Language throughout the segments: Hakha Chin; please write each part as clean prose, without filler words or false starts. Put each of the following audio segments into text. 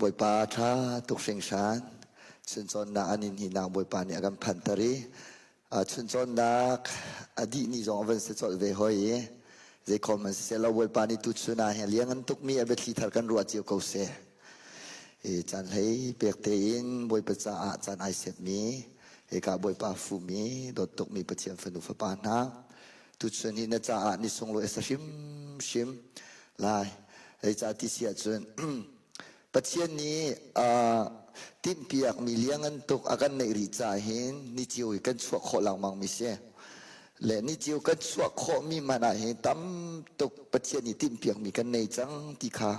Bawipa ṭha tuk hringhran. Chuncawnnak an in hinak Bawipa nih a kan phanhter i chuncawnnak a dih ni zong a van si colh ve hoi i zeikhom an siseh lo Bawipa nih tuchun ah hin liang an tukmi a biathli thar kan ruah cio ko seh. I caan hlei pek tein Bawipa caah caan ai setmi hika Bawipa fuhmi dawt tukmi Pathian fanu fapa hna tuchun hi na caah ni sunglawi a si hrimhrim lai. Zeicah ti si ahcun Pathian nih tinhpiakmi liangan tuk a kan neih rih caah hin ni cio hi kan chuah khawh lengmang mi si. Le ni cio kan chuah khawhmi hmanh ah hin tam tuk Pathian nih tinhpiakmi kan nei cang ti kha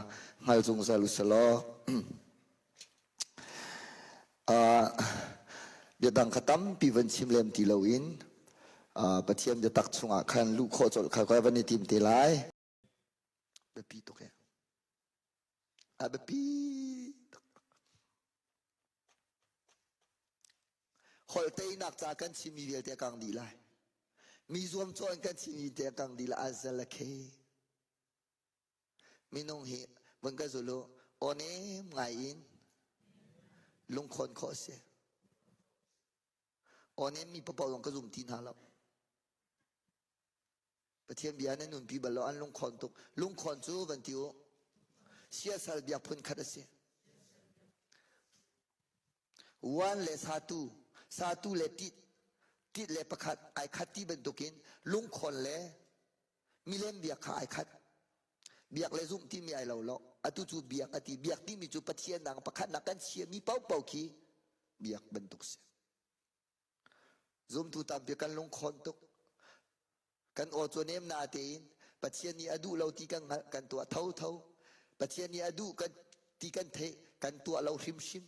hngal zungzal u selaw. Biadang kha tampi van chim lem ti loin Pathian biatak chungah khan luh khawh colh kha van i tim te lai. Biapi tuk e. A biapi tuk. Holh teinak ca kan chimmi vialte a kang dih lai. Mi zuamcawh in kan chimmi te a kang dih lai. Azal a khe. Minung hi vun ka zul u, aw nem ngai in lungkhawn khawh a si. Aw nem mi paoh zong ka zum ti hna lo. Pathian bia nan nunpi bal lo an lungkhawn tuk. Lungkhawn cu van ti u. Siasal biak phun khat a si. Uan le satu, satu le tit, tit le pakhat ai khat ti bantukin lungkhawn le milem biak kha ai khat. Biak le zumh timi ai lo lo. Atu cu biak a ti. Biak timi cu Pathian nang pakhat nak kan chiami paohpaoh khi biak bantuk si. Zumtu tampi kan lungkhawn tuk. Kan aw cu nem na tein Pathian nih a duh lo ti kan hngalh kan tuah thotho. Pathian nih a duh kan ti kan theih kan tuah lo hrimhrim.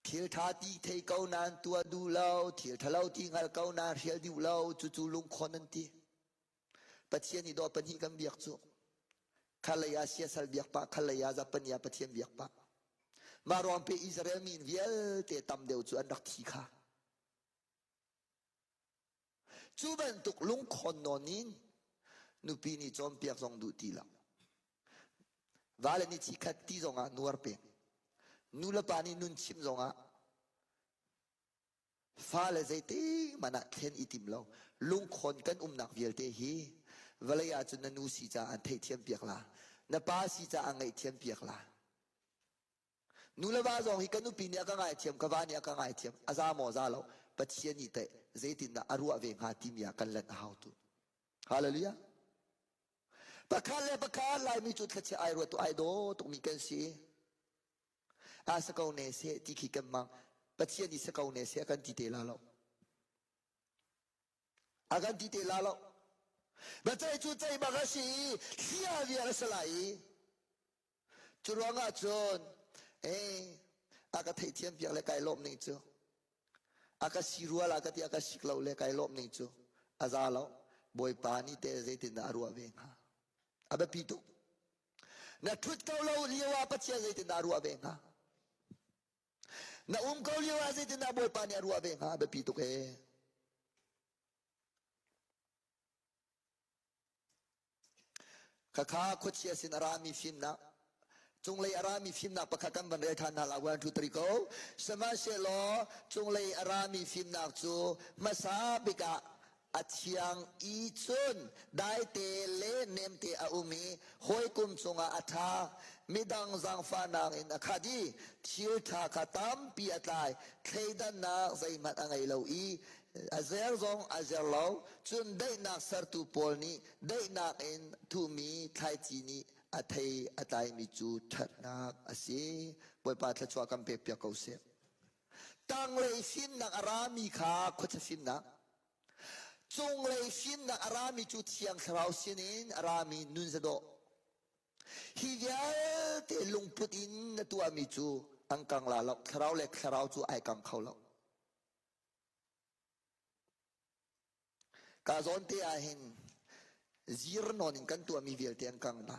Thil ṭha ti thei ko nain tuah duh lo, thil ṭhalo ti hngal ko nain hrial duh lo, cucu lungkhawn an ti. Pathian nih dawt pahnih kan biak cu. Khalei ah siasal biak pah, khalei ah zapani ah Pathian biak pah. Mah ruang pe Israel mi vialte tam deuh cu an rak thi kha. Cu bantuk lungkhawn nawn in nupi nih cawnpiak zong duh ti lo. Vale nih chikhat ti zongah nuar pek. Nu le pa nih nun chim zongah fale zeiti hmanh ah thlen i tim lo. Lungkhawn kan umnak vialte hi vawlei ahcun na nu si caah an theihthiam piak la. Na pa si caah ngaihthiam piak la. Nu le va zong hi ka nupi nih a ka ngaithiam, ka va nih a ka ngaithiam, a za maw za lo, Pathian nih teh zeitindah a ruah ve hnga timi ah kan lanh a hau tu. Hallelujah. Pakhat le pakhat Laimi cu thlachia ai ruat tu ai daw tukmi kan si. A sa ko ne seh ti khi kan mang. Pathian nih sa ko ne seh a kan ti te la lo. A kan ti te la lo. Biaceih cu ceih bak a si i thlia vial a si lai i Cu ruangah cun eh a ka theihthiam piak le kai lawm ning cu a ka si rua la ka ti a ka sik lo le kai lawm ning cu a za lo Bawipa nih te zeitindah a ruah ve hnga a biapi tuk na ṭhut ko lo lio ah Pathian zeitindah a ruah ve hnga na um ko lio ah zeitindah Bawipa nih a ruah ve hnga a biapi tuk ee Khakha khuachia sin a rami fimnak cunglei a rami fimnak pakhat kan van rel ṭhan hna la 1 2 3 go sihmanhsehlaw cunglei a rami fimnak cu hmasa bik ah a thiang i cun daite le nemte a um i hawikom cungah a ṭha midang zaangfahnak in a khat i thil ṭha kha tampi a tlai thleidannak zeihmanh a ngei lo i a zer zong a zer lo cun daihnak sertu pawl nih daihnak in thuhmi thlaici nih a thei a tlaimi cu ṭhatnak a si Bawipa thluachuah kan pekpiak ko seh tanglei fimnak a rami kha khuachia fimnak cunglei fimnak a rami cu thiang thlarau sinin a rami nunzadawh hi vialte lungput in na tuahmi cu an kang la lo thlarau le thlarau cu ai kang kho lo Ka zawn te ah hin zir nawn in kan tuahmi vialte an kang la.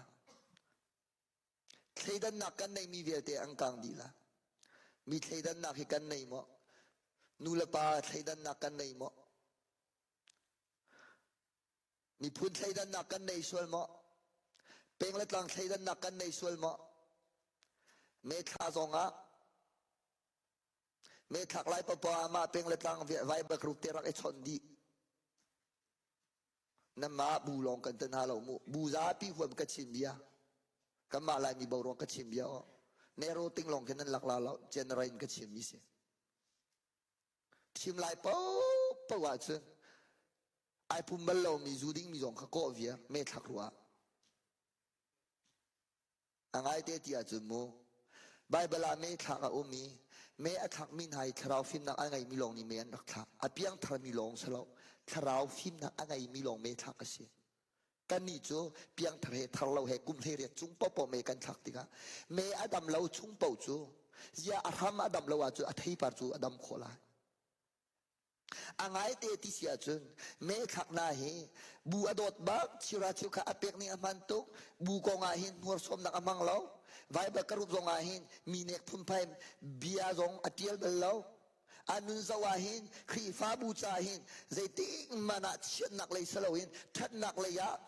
Thleidannak kan neihmi vialte an kang dih la. Mi thleidannak hi kan nei maw? Nu le pa thleidannak kan nei maw? Miphun thleidannak kan nei sual maw? Peng le tlang thleidannak kan nei sual maw? Me thla zong ah me thlak lai papa mah peng le tlang Viber group te rak i chawnh dih. Nanmah bu lawng kan tan hna lo mu. Bu zapi huam ka chim bia. Kanmah Laimi boruak ka chim bia aw. Nero ting lawng khin nan lak la lo. General in ka chim mi si. Thim lai paohpaoh ahcun ai pum bal lomi zu dingmi zong kha kawh viar me thlak ruah. A ngaite ti ahcun mu Baibal ah me thlak a um i me a thlakmi hna hi thlarau fimnak a ngeimi lawng nih me an rak thlak. A piangtharmi lawng si lo. Thlarau fimnak a ngeimi lawng me thlak a si. Kannih cu piangthar he thar lo he kum 18 chung paohpaoh me kan thlak tikah me a dam lo chung paoh cu zia a hram a dam lo ahcun a theipar cu a dam khawh lai. A ngaite ti si ahcun meithlaknak hi bu a dawt bak chira cheu kha a pek ning a hman tuk bu kong ah hin hnuarsawmnak a hmang lo Bible ka rup zong ah hin mi nek phunphai bia zong a tial bal lo a nun zoh ah hin Khrihfabu ca hin zeitik man ah chiatnak lei si loin thatnak lei ah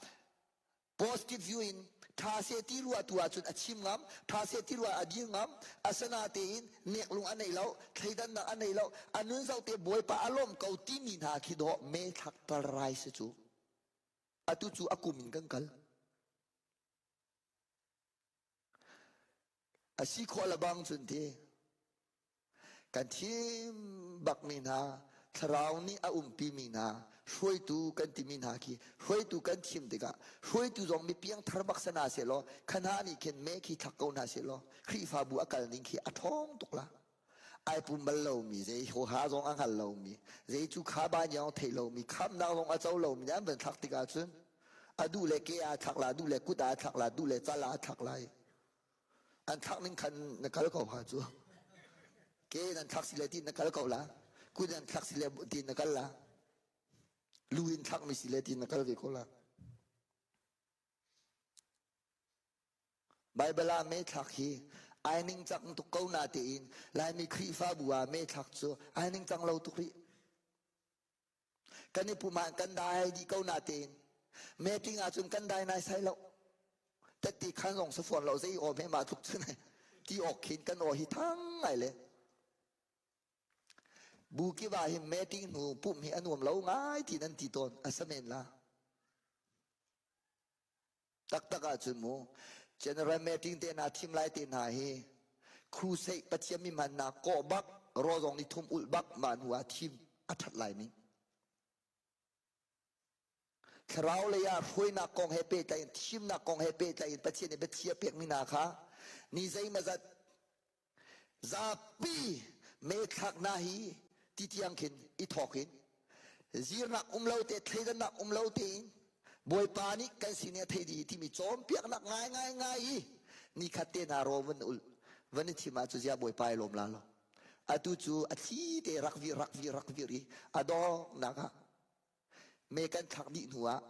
Positive view in tha seh ti ruah tu ahcun a chim ngam, tha seh ti ruah a dir ngam, asinatein neklung a nei lo, thleidannak a nei lo, a nun zoh te Bawipa a lawm ko timi hna khi dawh me thlak rai si cu. Atu cu a kum in kan kal. A si khawh lebang cun ti kan thim bakmi hna thlarau nih a umpimi hna hruaitu kan timi hna khi hruaitu kan thim tikah hruaitu zong mi piangthar bak sana sehlaw kha hna nih khin me khi thlak ko hna sehlaw Khrihfabu a kal ning khi a ṭhawng tuk la ai pum bal lomi zei huha zong a hngal lomi zei cu kha ba nyang thei lomi khamnak zong a co lomi an van thlak tikah cun a duh le ke aa thlak la duh le kut aa thlak la duh le cal aa thlak lai an thlak ning khan na kal ko ha cu ke nan thlak si le ti na kal ko la kut nan thlak si le ti na kal la lu in thlak mi si le ti na kal ve ko la Baibal ah meithlak hi ai ningcang tuk ko na tein Laimi Khrihfabu ah meithlak cu ai ningcang lo tuk rih. Kan i pum ah kan dai dih ko na tein meeting ahcun kan dai nai sai lo. Tatti khan zong si fawn lo zei aw hme ma tluk cun ti awk khin kan aw hi thang ngai le. Bu kip ah hin meeting hnu pumh hi a nuam lo ngai ti nan ti tawn a samen la. Taktak ahcun mu general meeting te hna thim lai te hna hi crusade Pathian mi hmannak kawh bak raw zong nih thum ulh bak mah hnu ah thim a that lai ning. Thlarau lei ah hruainak kong he pehtlai in thimnak kong he pehtlai in Pathian nih biathli a pekmi hna kha ni zeimawzat zapi methlak hna hi ti tiang khin i thawk in zirnak um lo te thleidannak um lo tein Bawipa nih kan sin i a thei dih timi cawnpiaknak ngai ngai ngai i nikhat te hna raw van ul van i thim ah cu zia Bawipa i lawm la lo atu cu a thli te rak vir rak vir rak vir i a dawngnak ah me kan thlak dih hnu ah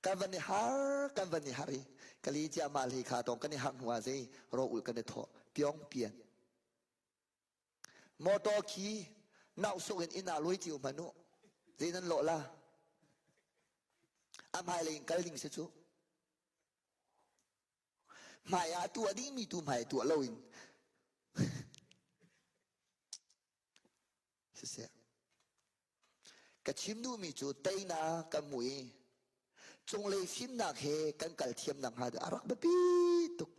kan van i har kan van i har i kali cia mal hi kha tong kan i har hnu ah zei ro ul kan i thawh piong pian motor khi nau suk in inn ah lui cio hmanh u zei nan lawh la a hmai lei in kal ding si cu hmai ah tuah dingmi tu hmai tuah lo in Siseh, ka chim duhmi cu teinak kan hmu i cunglei fimnak he kan kal thiam nakhnga a rak biapi tuk.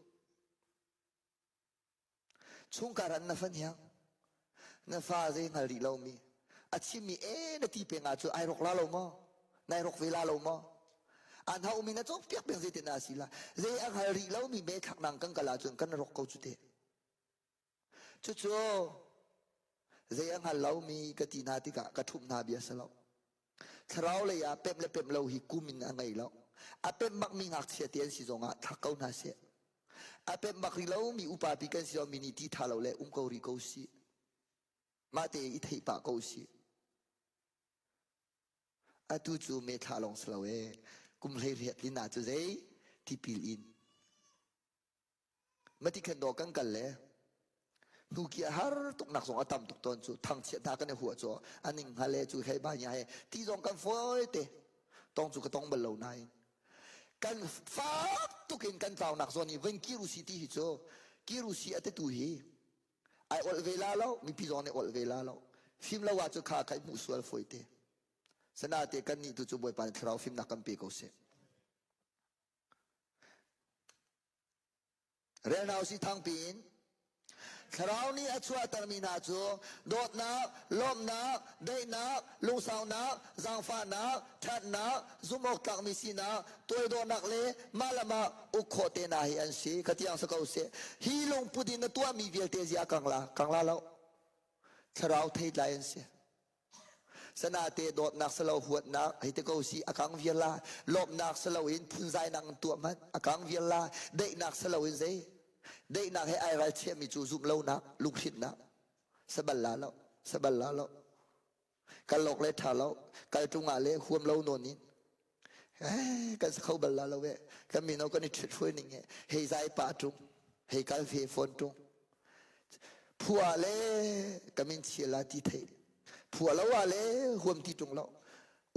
Chungkhar an na fan hiang, na fa zei hngal rih lomi, a chimmi e na ti peng ah cu ai rawk la lo maw? Nai rawk ve la lo maw? An haumi na cawkpiak peng zeitin dah a si la? Zei a hngal rih lomi me thlak nang kan kal ahcun kan rawk ko cu te. Cucu zei a hngal lomi ka ti hna tikah ka ṭhumh hna bia si lo. Thlarau lei ah pemh le pemh lo hi kum in a ngei lo. A pemh bakmi ngakchia te an si zongah thlak ko hna seh. A pemh bak rih lomi upa pi kan si mi nih ti ṭha lo le um ko rih ko sih. Mah te i theih pah ko sih. Atu cu me thla lawng si lo ee. Kum 18 tlin ah cu zei tipil in Mati khan dawh kan kal le hnuki a har tuk nak zong a tam tuk tawn cu thangchiat hna kan i huah cu aning hngal le cu hei ba nya he ti zong kan fawi te tong cu ka tong bal lo nain kan fak tuk in kan tlaunak zawn i van kir usi ti hi cu. Kirusi a titu hi ai olh ve la lo, mipi zong nih olh ve la lo. Fim lo ah cu kha kai hmuh sual fawi te. Sanate kan nih tu cu Bawipa nih thlarau fimnak kan pe ko seh. Rel hna usih thangpi in. Thlarau nih a chuahtermi hna cu dawtnak, lawmhnak, daihnak, lungsaunak, zaangfahnak, ṭhatnak, zumhawktlakmi sinak, toidornak le mah le mah uk khawh te hna hi an si. Khatiang si ko seh. Hi lungput in na tuahmi vialte zia kang la, kang la lo. Thlarau theitlai an si. Sanate dawtnak salo huatnak hei te ko si a kang vial la lawmhnak salo in phunzainak in tuah hmanh a kang vial la daihnak salo in zei daihnak he ai ral chiahmi cu zumh lonak lunghrinhnak sabal la lo sabal la lo kal lok le tha lo kal tung ah le huam lo nawn in eh kan sa kho bal la lo e kan mino kan i ṭhit hruai ning he hei zai pa ṭung hei kal ve fawn ṭung phua le ka min chia la ti thei phua lo ah le huam ti ṭung lo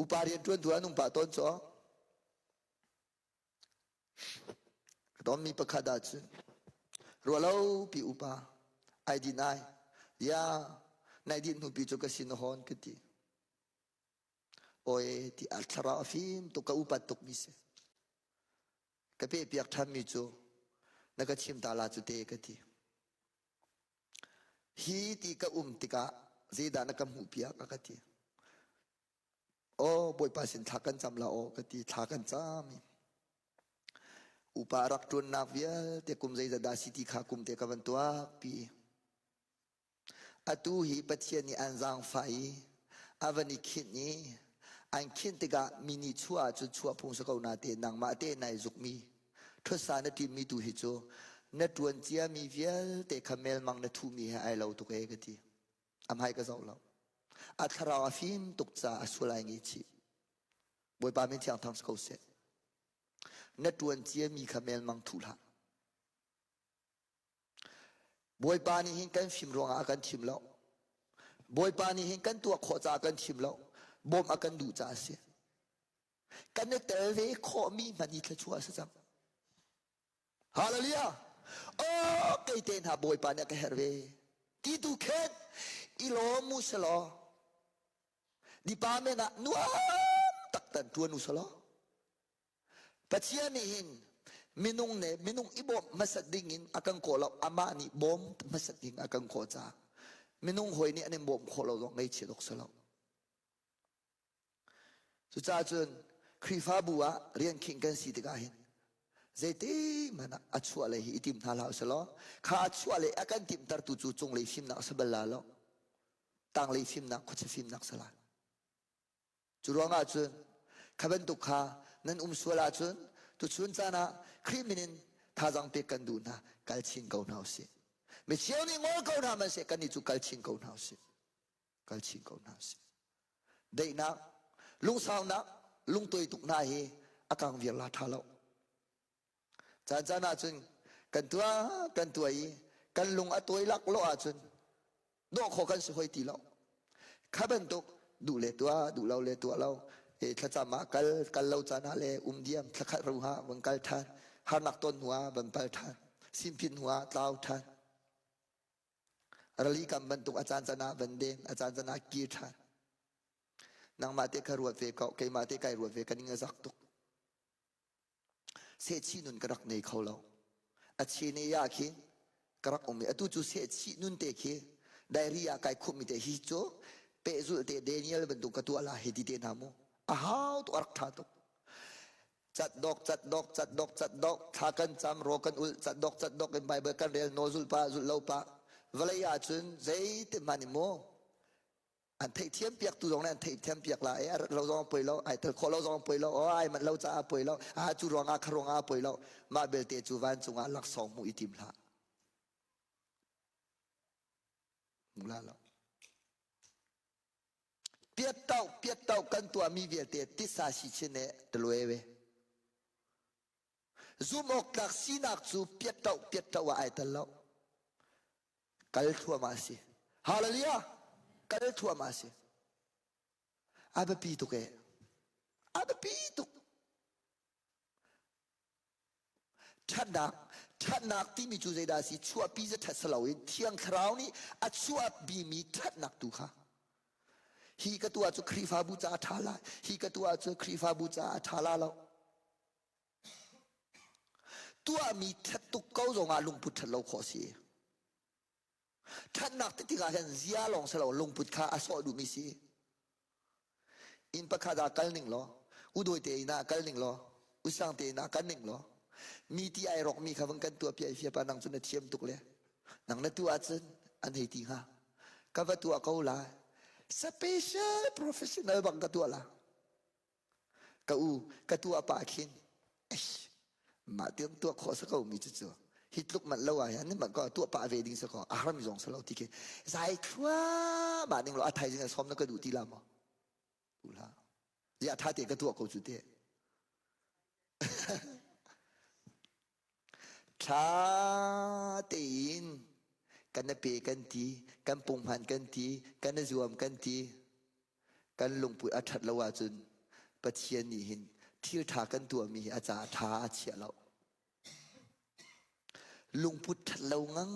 upa rian ṭuan tu ah nung pah tawn caw ka ton mi pakhat ah cun rualo pi upa ai din ai ya nai din hnu pi cu ka sin hawn ka ti Awi ti a thlarau a fim tuk ka upat tuk mi si. Ka pe piak ṭhan mi cu na ka chim ta la cu te ka ti. Hi ti ka um tikah zeidah na ka hmuh piak a ka ti. Aw Bawipa sin thla kan cam la aw ka ti thla kan cam i upa rak ṭuannak vialte kum zeizat dah si ti kha kum te ka van tuak pi. Atu hi Pathian nih an zaangfah i a van i khinh i an khinh tikah mi nih chuah ahcun chuah phung si ko natein nangmah tein nai zukmi ṭhutsa na ṭimmi tu hi cu na ṭuan ciami vialte kha melmang na thuhmi he ai lo tuk ee ka ti. A hmai ka zoh lo. A thlarau a fim tuk caah a sual ai ngei chih. Bawipa min thiang thang si ko seh. Na ṭuan ciami kha melmang thuh hlah. Bawipa nih hin kan fim ruangah a kan thim lo. Bawipa nih hin kan tuah khawh caah a kan thim lo. Bawmh a kan duh caah a si. Kan i tel ve khawhmi hmanh hi thluachuah a si cang. Hallelujah! Oh, kei te hna Bawipa nih a ka herh ve. Ti tu khen i lawm u selaw department ah nuam taktan ṭuan u selaw Pathian nih hin minung le minung i bawmh hmasat ding in a kan kawh lo amah nih bawm hmasat ding a kan kawh caah minung hawi nih an in bawm khawh lo zong ngaihchiat awk si lo. Cucaah cun Khrihfabu ah rian khinh kan si tikah hin zeiti hmanh ah a chuah lei hi i tim hna hlah usih kha a chuah lei a kan timhtertu cu cunglei fimnak a si bal la lo tanglei fimnak khuachia fimnak si lai. Cu ruangah cun kha bantuk kha nan um sual ahcun tuchun caan ah Khrih min in thazaang pek kan duh hna kal chin ko hna usih. Micheu nih ngol ko hna hmanhseh kannih cu kal chin ko hna usih. Kal chin ko hna usih. Daihnak, lungsaunak, lungtuai tuk hna hi a kang viar la ṭha lo. Caan caan ahcun kan tuah kan tuah i kan lung a tuai lak lo ahcun dawh khawh kan si hoi ti lo. Kha bantuk duh le tuah, duh lo le tuah lo. E, thlacam ah kal, kal lo caan ah le um diam, thlakhat ru ha van kal ṭhan, harnak ton hnu ah van pal ṭhan, simpit hnu ah tlau ṭhan. Rali kam bantuk a caan caan ah van deng, a caan caan ah kir ṭhan. Nangmah te kha ruat ve ko, keimah te kai ruat ve, ka ning a zak tuk. Sehchih nun ka rak nei kho lo. A chin i ah khin ka rak um i atu cu sehchih nun te khi diary ah kai khumh mi te hi cu pehzulh te Daniel bantuk ka tuah la hi ti te hna mu. A hau tuk a rak tha tuk. Cat dok cat dok cat dok cat dok thla kan cam ro kan ul cat dok cat dok in Bible kan rel no zulh pa zulh lo pa vawlei ah cun zei te hmanh in mu an theihthiam piak tu zong nih an theihthiam piak la e lo zong poi lo ai tel khawh lo zong poi lo o ai mat lo caah poi lo a cu ruangah kha ruangah poi lo mah belte cu vancung ah laksawng hmuh i tim hlah hmu la lo piat tau piat tau kan tuah mi vialte tisa si chin e talwe ve Zumh awk tlak sinak cu piatṭoh piatṭoh ah ai tel lo. Kal thluahmah a si. Hallelujah! Kal thluahmah a si. A biapi tuk ee. A biapi tuk. Ṭhatnak. Ṭhatnak timi cu zeidah a si? Chuahpi za ṭhat si loin Thiang Thlarau nih a chuahpimi ṭhatnak tu kha. Hi ka tuah cu Khrihfabu caah a ṭha lai. Hi ka tuah cu Khrihfabu caah a ṭha la lo. Tuahmi ṭhat tuk ko zongah lungput ṭhat lo khawh a si. Ṭhatnak ti tikah hin zia lawng si lo lungput kha a sawh duhmi si. Inn pakhat ah kal ning law, udawi te inn ah kal ning law, usang te inn ah kal ning law, mi ti ai rawkmi kha vung kan tuah piah i fiapa nang cu na thiam tuk le nang na tuah ahcun an hei ti hnga. Ka va tuah ko lai. Special professional bang ka tuah la. Ka u, ka tuah pah khin, eish, mah tiang tuah khawh sa ko mi cucu hi tluk manh lo ah hin mah ko tuah pah ve ding sa ko a harmi zong sa lo ti khi zai thluahmah ning lo a thaizing a sawm na ka duh ti la maw duh hlah ya tha te ka tuah ko cu te Ṭha tein kan i pe kan ti, kan punghman kan ti, kan i zuam kan ti. Kan lungput a ṭhat lo ahcun Pathian nih hin thil ṭha kan tuahmi hi a caah ṭha a chiah lo. Lungput ṭhat lo ngang,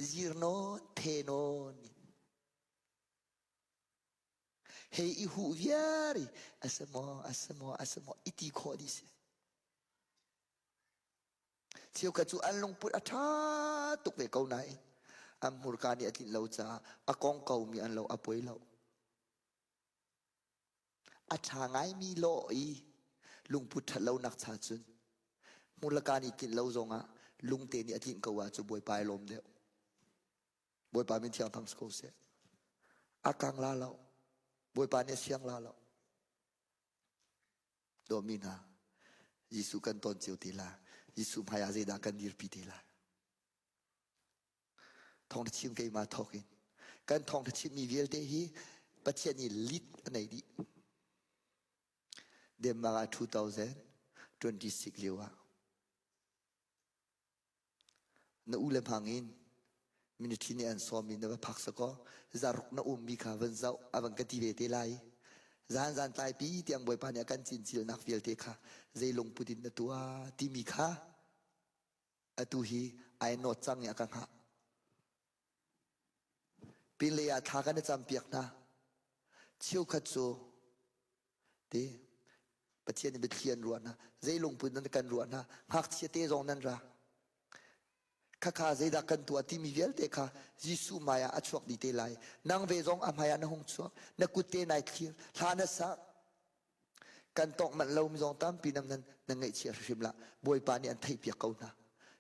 zir nawn, the nawn. Hei i huh viar i a si maw, a si maw, a si maw, i ti khawh dih si. Cheukhat cu an lungput a ṭha tuk ve ko nain an hmurka nih a tlinh lo caah a kong komi an lo a poi lo. A ṭha ngaimi lawh i lungput ṭhat lonak cha cun hmurlaka nih tlinh lo zongah lungte nih a tlinh ko ahcun Bawipa ai lawm deuh. Bawipa min thiang thang si ko seh. A kang la lo. Bawipa nih a siang la lo. Dawtmi hna, Jesuh kan ton cio te la. Jesuh hmaiah zeidah kan dirpi te la. Thawngtha chim keimah thawk in kan thawngtha chimmi vialte hi Pathian nih lit a nei dih. Denmark ah 2026 lio ah Na u le hmang in ministry nih an sawm i na va phak sakaw zaruk na ummi kha van zoh a van ka ti ve te lai. Zan zan tlaipi tiang Bawipa nih a kan cincilnak vialte kha zei lungput in na tuah timi kha atu hi ai nawt cang i a ka hngah. Pinlei ah thla kan i campiak hna. Cheukhat cu ti Pathian nih biathli an ruah hna. Zei lungput nan kan ruah hna. Ngakchia te zong nan ra. Khakha zeidah kan tuah timi vialte kha Jesuh hmai ah a chuak dih te lai. Nang ve zong a hmai ah na hung chuak. Na kut te nai thlir. Hla na sak. Kan tawk manh lomi zong tampi nam nan na ngaihchia hrimhrim lah. Bawipa nih an theihpiak ko hna.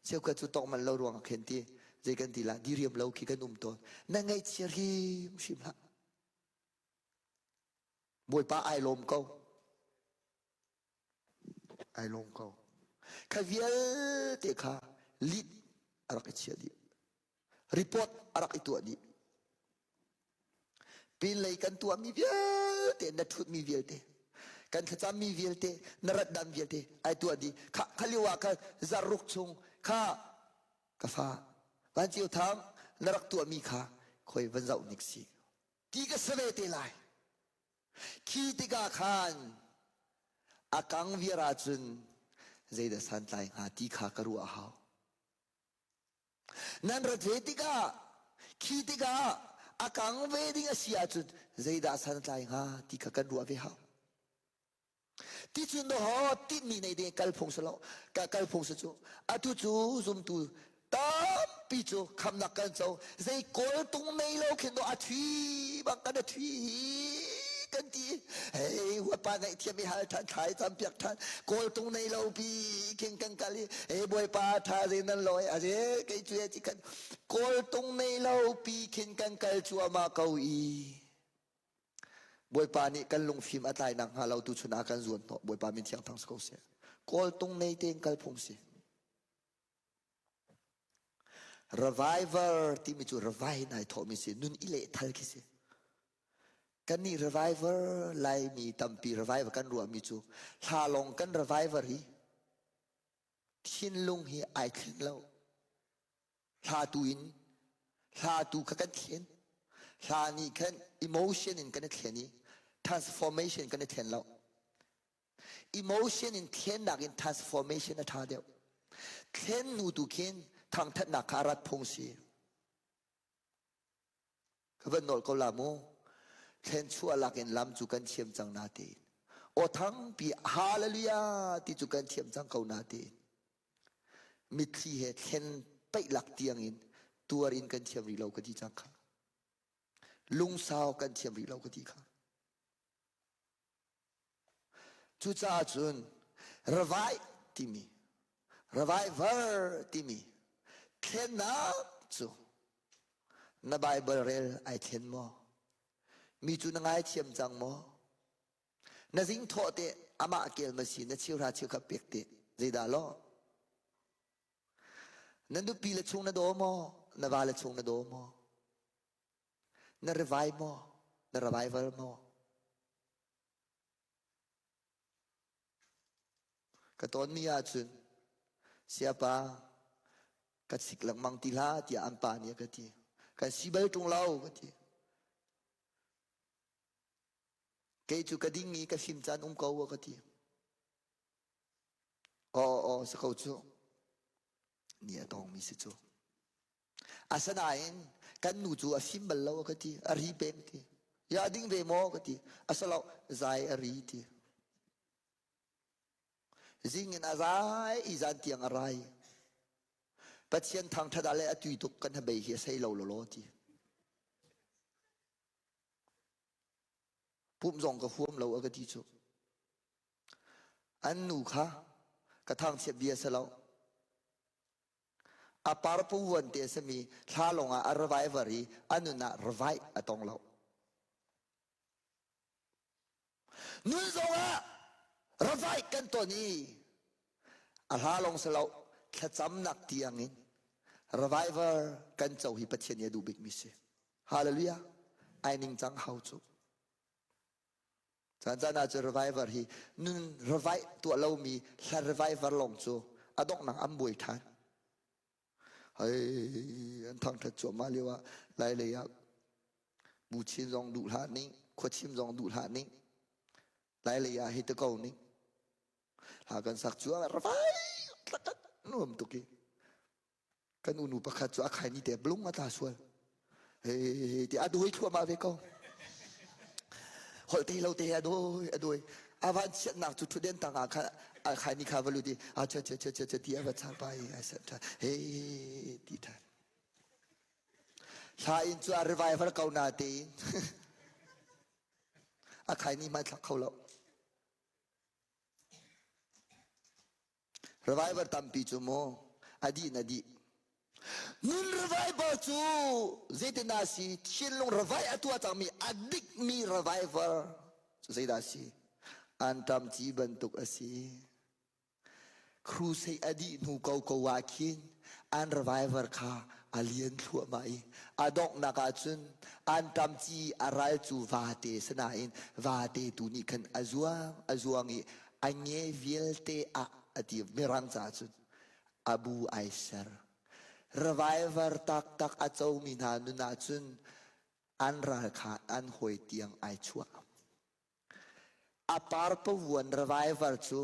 Cheukhat cu tawk manh lo ruangah khin ti zei kan ti lah diriam lo khi kan um tawn. Na ngaihchia hrimhrim hlah. Bawipa ai lawm ko. Ai lawm ko. Kha vialte kha lit a rak i chiah dih. Report a rak i tuah dih. Pinlei kan tuahmi vialte, na ṭhutmi vialte, kan thlacammi vialte, na rat dan vialte ai tuah dih. Kha kha lio ah khan zarruk chung kha ka fa Van Ceu Thang na rak tuahmi kha khoi van zoh nik si. Ti ka si ve te lai. Khi tikah khan a kang viar ahcun zeidah santlai hnga ti kha ka ruah a hau. Nan rat ve tikah khi tikah a kang ve ding a si ahcun zeidah san a tlai hnga ti kha kan ruah ve hau. Ticun haw tinhmi nei ding kal phung si lo ka kal phung si cu atu cu zumtu tampi cu khamnak kan co zei kawl tung nei lo khin do a thui bang kan a thui kan ti hei huapa ngaihthiam i hal than thlai cam piak than kawl tung nei lo pi khin kan kal i hei bawipa tha ze nan loi a ze kei cu ti kan kawl tung nei lo pi khin kan kal cuahmah ko i Bawipa nih kan lungfim a tlai nak hnga lo tu chun ah kan zuan hnawh Bawipa min thiang thang si ko seh kawl tung nei tein kal phung si Reviver timi cu revive nai thawhmi si nun i lehthal khi si. Kannih reviver Laimi tampi reviver kan ruahmi cu hla lawng kan reviver hi thinlung hi ai thleng lo. Hla tu in hla tu kha kan thlen. Hla nih khan emotion in kan i thlen i transformation kan i thlen lo. Emotion in thlennak in transformation a ṭha deuh. Thlen nu tu khin thangthatnak kha rat phung si. Ka van nawl ko la mu. Thlen chuah lak in lam cu kan thiam cang na tein. Aw thangpi hallelujah ti cu kan thiam cang ko na tein. Mitthli he thlen paih lak tiang in tuar in kan thiam rih lo ka ti cang kha. Lungsau kan thiam rih lo ka ti kha. Cucaah cun ravai timi revival timi thlennak cu na Bible rel ai thlen maw? Mi cu na ngaithiam cang maw? Na zing thawh te amah kel ma si na cheuhra cheukhat pek te zeidah law? Na nupi le chung na daw maw? Na va le chung na daw maw? Na revive maw? Na revival maw? Ka tawnmi ahcun siapa ka sik lengmang ti hlah tiah an pa nih a ka ti. Kan si bal ṭung lo ka ti. Kei cu ka ding i ka fim caan um ko a ka ti. Aw aw si ko cu. Ni a tawngmi si cu. Asinain kan nu cu a fim bal lo a ka ti. A ri peng ti. Ya ding ve maw ka ti. A si lo zai a ri ti. Zing in a zai i zan tiang a rai. Pathian thangṭhat ah le a tui tuk kan hnabei hi a sei lo lawlaw ti. Pumh zong ka huam lo a ka ti cu. An nu kha ka thangchiat bia si lo. A parpavuan te a simi thla lawngah a reviver i a nun ah revive a tong lo. Nun zongah revive kan ton i a hla lawng si lo thlacamnak tiangin reviver kan co hi Pathian nih a duh bikmi si. Hallelujah. Ai ningcang hau cu. Caan caan ah cu reviver hi nun revive tuah lomi hla reviver lawng cu a donghnak an buai ṭhan. Hei an thangṭhat cuahmah lio ah lai lei ah buchin zong duh hlah ning, khuachim zong duh hlah ning, lai lei ah hi te ko ning. Hla kan sak cu revive tlakat nuam tuk i kan unu pakhat cu a khai ni te blung a tla sual he ti a doi thluahmah ve ko holh te lo te a doi a doi a van chiatnak cu thuden tang ah kha a khai ni kha valu ti a cha cha cha cha ti a va char pa i a set tha he ti tha hla in cu a revival ko na te a khai ni mai thlak kho lo Revival tampi cu mu a dih na dih. Nun revival cu zeitindah si thinlung revive a tuah cangmi a dikmi revival cu zeidah si? Anṭam ci bantuk a si. Crusade a dih hnu ko ko ah khin an revival kha a lian thluahmah i a donghnak ah cun anṭam ci a ral cu vate sinain vate tu nih khan a zuang a zuang i A nge vialte ah a ti mirang caah cun a bu ai ser. Reviver taktak a comi hna nun ah cun an ral kha an hawi tiang ai chuah. A parpavuan reviver cu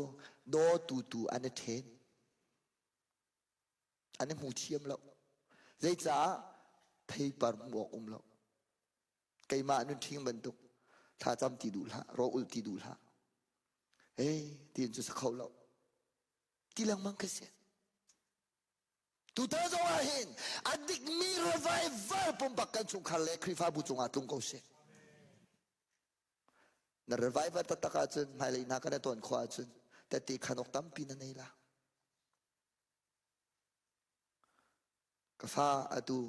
dawtu tu an i ṭhen. An i hmu thiam lo. Zeicah theipar hmuh awk um lo. Keimah nun ṭhing bantuk thlacam ti duh hlah, raw ulh ti duh hlah. Hey, tiin cu sa kho lo. Ti lengmang ka si. Tutan zong ah hin a dikmi revival pumpak kan chungkhar le Khrihfabu cungah tlung ko seh. Na revival taktak ahcun hmailei hna kan i tawn khawh ahcun tette khan awk tampi na nei la. Ka fa atu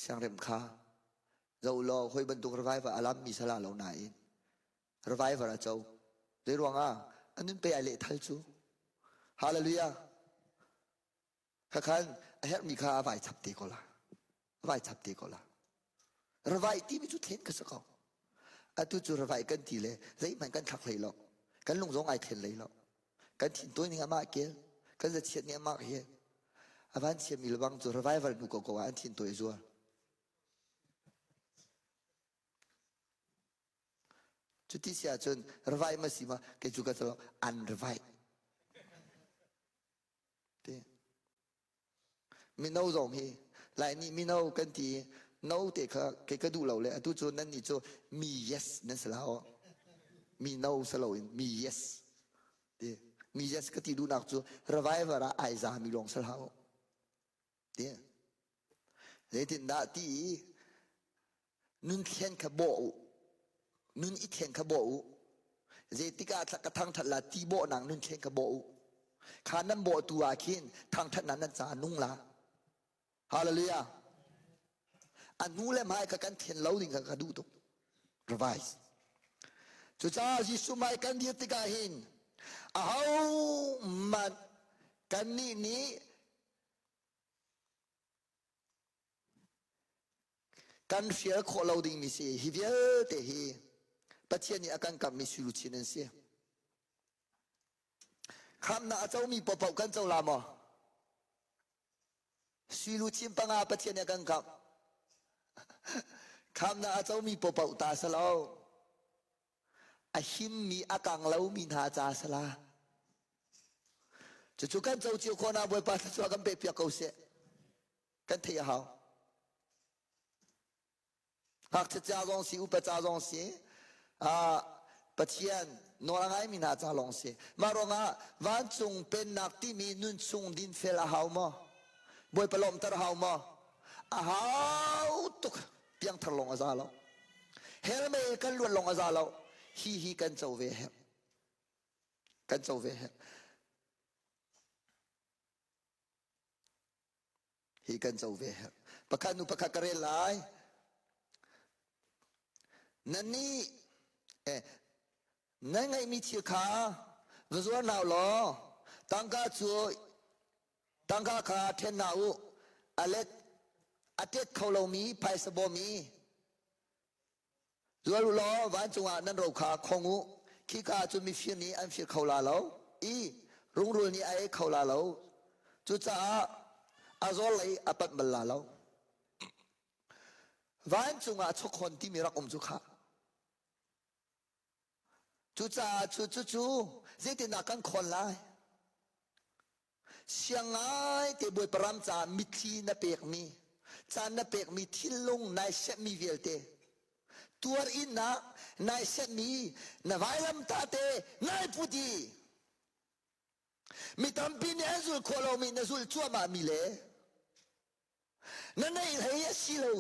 Siangrem kha zoh law hawi bantuk revival a lammi sala lo nain revival a co. Zei ruangah a nun pe ai leh thal cu. Hallelujah. Khakhan a herhmi kha a vai chap te ko la. A vai chap te ko la. Revive timi cu thlen ka si ko. Atu cu revive kan ti le zeihmanh kan thlak hlei lo. Kan lung zong ai thlen hlei lo. Kan thin tawi ning amah kel. Kan zachiat ning amah he. A van chiami lebang cu revival hnu ko ko ah an thin tawi a zual. Cuti si ahcun revive ma si ma kei cu ka calo an revive. Mino zong hi Lai nih mino kan ti no te kha kei ka duh lo le atu cu nan nih cu mi yes nan si la aw. Mi no si loin mi yes. Ti mi yes ka ti duhnak cu revival ah ai za mi lawng si hlah u. Ti zeitindah ti i nun thlen kha bawh u. Nun i thlen kha bawh u. Zeitik ah ka thangthat la ti bawhnak nun thlen kha bawh u. Kha nan bawhtu ah khin thangthatnak nan ca nung la. Hallelujah. A hnu le hmai kha kan thlen lo ding kha ka duh tuk. Revise. Cucaah Jesuh hmai kan dir tikah hin aho hmanh kannih nih Kan hrial khawh lo dingmi si hi vialte hi Pathian nih a kan kamhmi sui luchin an si. Khamnak a comi paohpaoh kan co la maw? Sui luchin panga Pathian nih a kan kamh. Khamnak a comi paohpaoh ta si lo. A himmi a kang lomi hna ca si la. Cucu kan co cio khawh nak Bawipa thluachuah kan pek piak ko seh. Kan theih a hau. Ngakchia ca zong si, upa ca zong si, uh, Pathian nawl a ngaimi hna ca lawng si. Mah ruangah vancung pennak timi nun chung dinfel a hau maw? Bawipa lawmhter a hau maw? A hau tuk. Piangthar lawng a za lo. Hell mei kan luat lawng a za lo. Hi hi kan co ve herh. Kan co ve herh. Hi kan co ve herh. Pakhat nu pakhat ka rel lai. Nannih eh, nan ngeihmi thil kha va zuar hna law tangka cu tangka kha ṭhen hna u. A let a tet kho lomi phaisa bawm i Zual u law vancung ah nan ro kha khong u. Khika ah cun mifir nih an fir kho la lo i rungrul nih a ei kho la lo. Cucaah a zawl lei a panh bal la lo. Vancung ah chawkhawn timi rak um cu khah. Cucaah cu cucu zeitindah kan khawn lai? Siang ngaite Bawipa ram caah mitthli na pekmi, caan na pekmi thinlung nai semmi vialte, tuar innak nai semmi na vailamtah te nai put i mi tampi nih an zul khawh lomi na zulh cuahmahmi le na neih hlei a si lo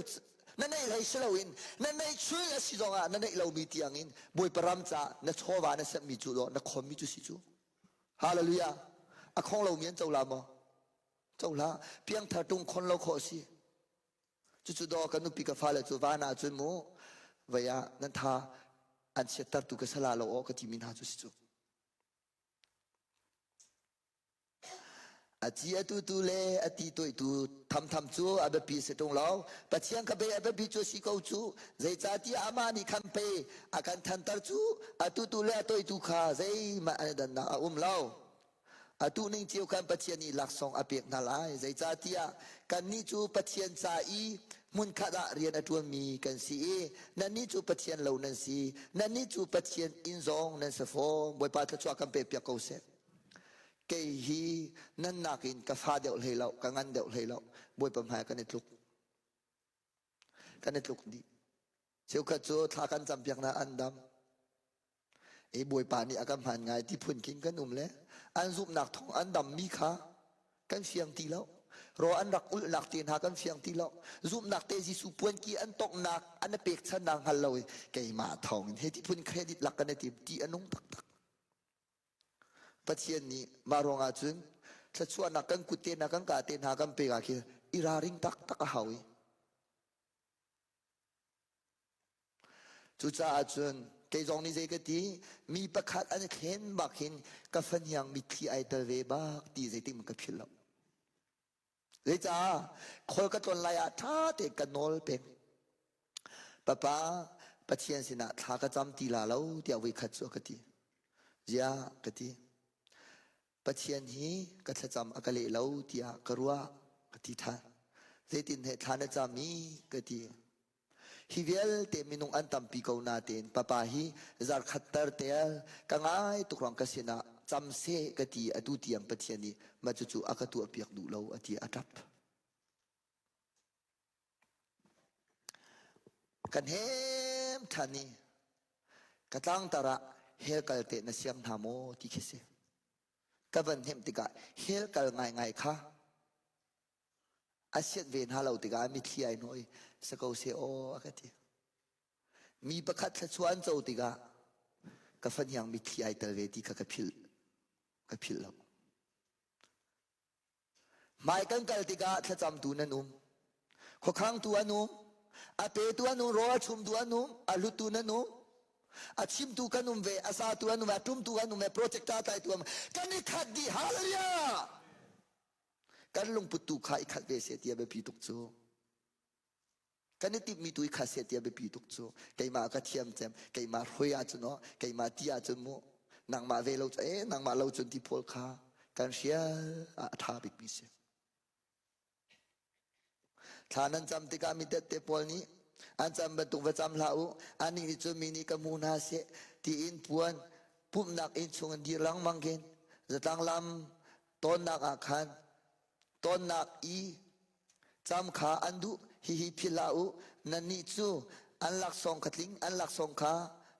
na neih hlei si loin na neih chul a si zongah na neih lomi tiangin Bawipa ram caah na chawva na semmi cu law na khonmi cu si cu Hallelujah a khong lomi an co la maw co hlah piangthar tung khon lo khawh si cucu daw ka nupi ka fale cu van ah cun mu vei ah nan tha an chiattertu ka sala lo aw ka timi hna cu si cu A ci a tutu le a ti toihtu thamtham cu a biapi si ṭung lo. Pathian kha pei a biapi cu a si ko cu. Zeicahtiah amah nih khan pei a kan thanter cu a tutu le a toihtu kha zeihmanh an i dannak a um lo. A tuhning cio khan Pathian nih laksawng a pek hna lai. Zeicahtiah kannih cu Pathian ca i hmunkhat ah rian a ṭuanmi kan si i nannih cu Pathian lo nan si. Nannih cu Pathian inn zong nan si fawn. Bawipa thluachuah kan pekpiak ko seh. Kei hi nan nakin ka fa deuh hlei lo, ka ngan deuh hlei lo. Bawipa hmai kan i tluk. Kan i tluk dih. Cheukhat cu thla kan campiak na an dam. E Bawipa nih a kan hman ngai ti phun khin kan um le an zumhnak thawng an dammi kha kan fiang ti lo. Ro an rak ulhnak te hna kan fiang ti lo. Zumhnak te Jesuh puanki an tonghnak an i pekchannak hngal lo i keimah thawng in he ti phun credit lak kan i tim ti a nung taktak. Pathian nih mah ruangah cun thluachuahnak kan kut te hna kan ka te hna kan pek ah khin i ralring taktak a hau i cucaah cun kei zong nih zei ka ti mi pakhat an i thlen bak hin ka fahniang mitthli ai tel ve bak ti zeitik ka philh lo Zeicah khual ka tlawn lai ah ṭha tein ka nawl peng. Papa, Pathian sinah thla ka cam ti la lo tiah voikhat cu a ka ti. Ziah ka ti. Pathian hi ka thlacam a ka leh lo tiah ka ruah ka ti ṭhan. Zeitin he thla na cam i ka ti. Hi vialte minung an tampi ko natein papa hi zarkhat tar tel ka ngai tuk ruang ka sinah cam seh ka ti atu tiang Pathian nih mah cucu a ka tuahpiak duh lo a ti a ṭap. Kan hem ṭhan i ka tlangtar ah hell kal te na siang hna maw ti khi si. Ka van hnemh tikah hell kal ngaingai kha a siat ve hna lo tikah mitthli ai hnawh i sa ko seh aw a ka ti. Mi pakhat thluachuah an co tikah ka fahniang mitthli ai tel ve ti kha ka philh ka philh lo. Hmai kan kal tikah thlacamtu nan um. Khuakhangtu an um. A petu an um, rawl a chumtu an um, a hluttu nan um. A chimtu kan um ve, a satu an um ve, a tumtu an um ve, projector tlaitu an um. Kan i khat dih, hallelujah! Kan lungput tu kha i khat ve seh ti a biapi tuk cu. Kan i timhmi tu i khat seh ti a biapi tuk cu. Keimah ka thiam cem, keimah hruai ahcun aw, keimah ti ahcun mu, nangmah ve lo cu, eh, nangmah lo cun ti pawl kha kan hrial ah a ṭha bikmi si. Thla nan cam tikah mi tette pawl nih an cam bantuk va cam hlah u. Annih nih cun mi nih ka hmu hna seh tiin puan pumhnak inn chung in dir lengmang khin zatlang lam tawnnak ah khan tonnak i cam kha an duh. Hihi philh hlah u, nannih cu an laksawng kha tling, an laksawng kha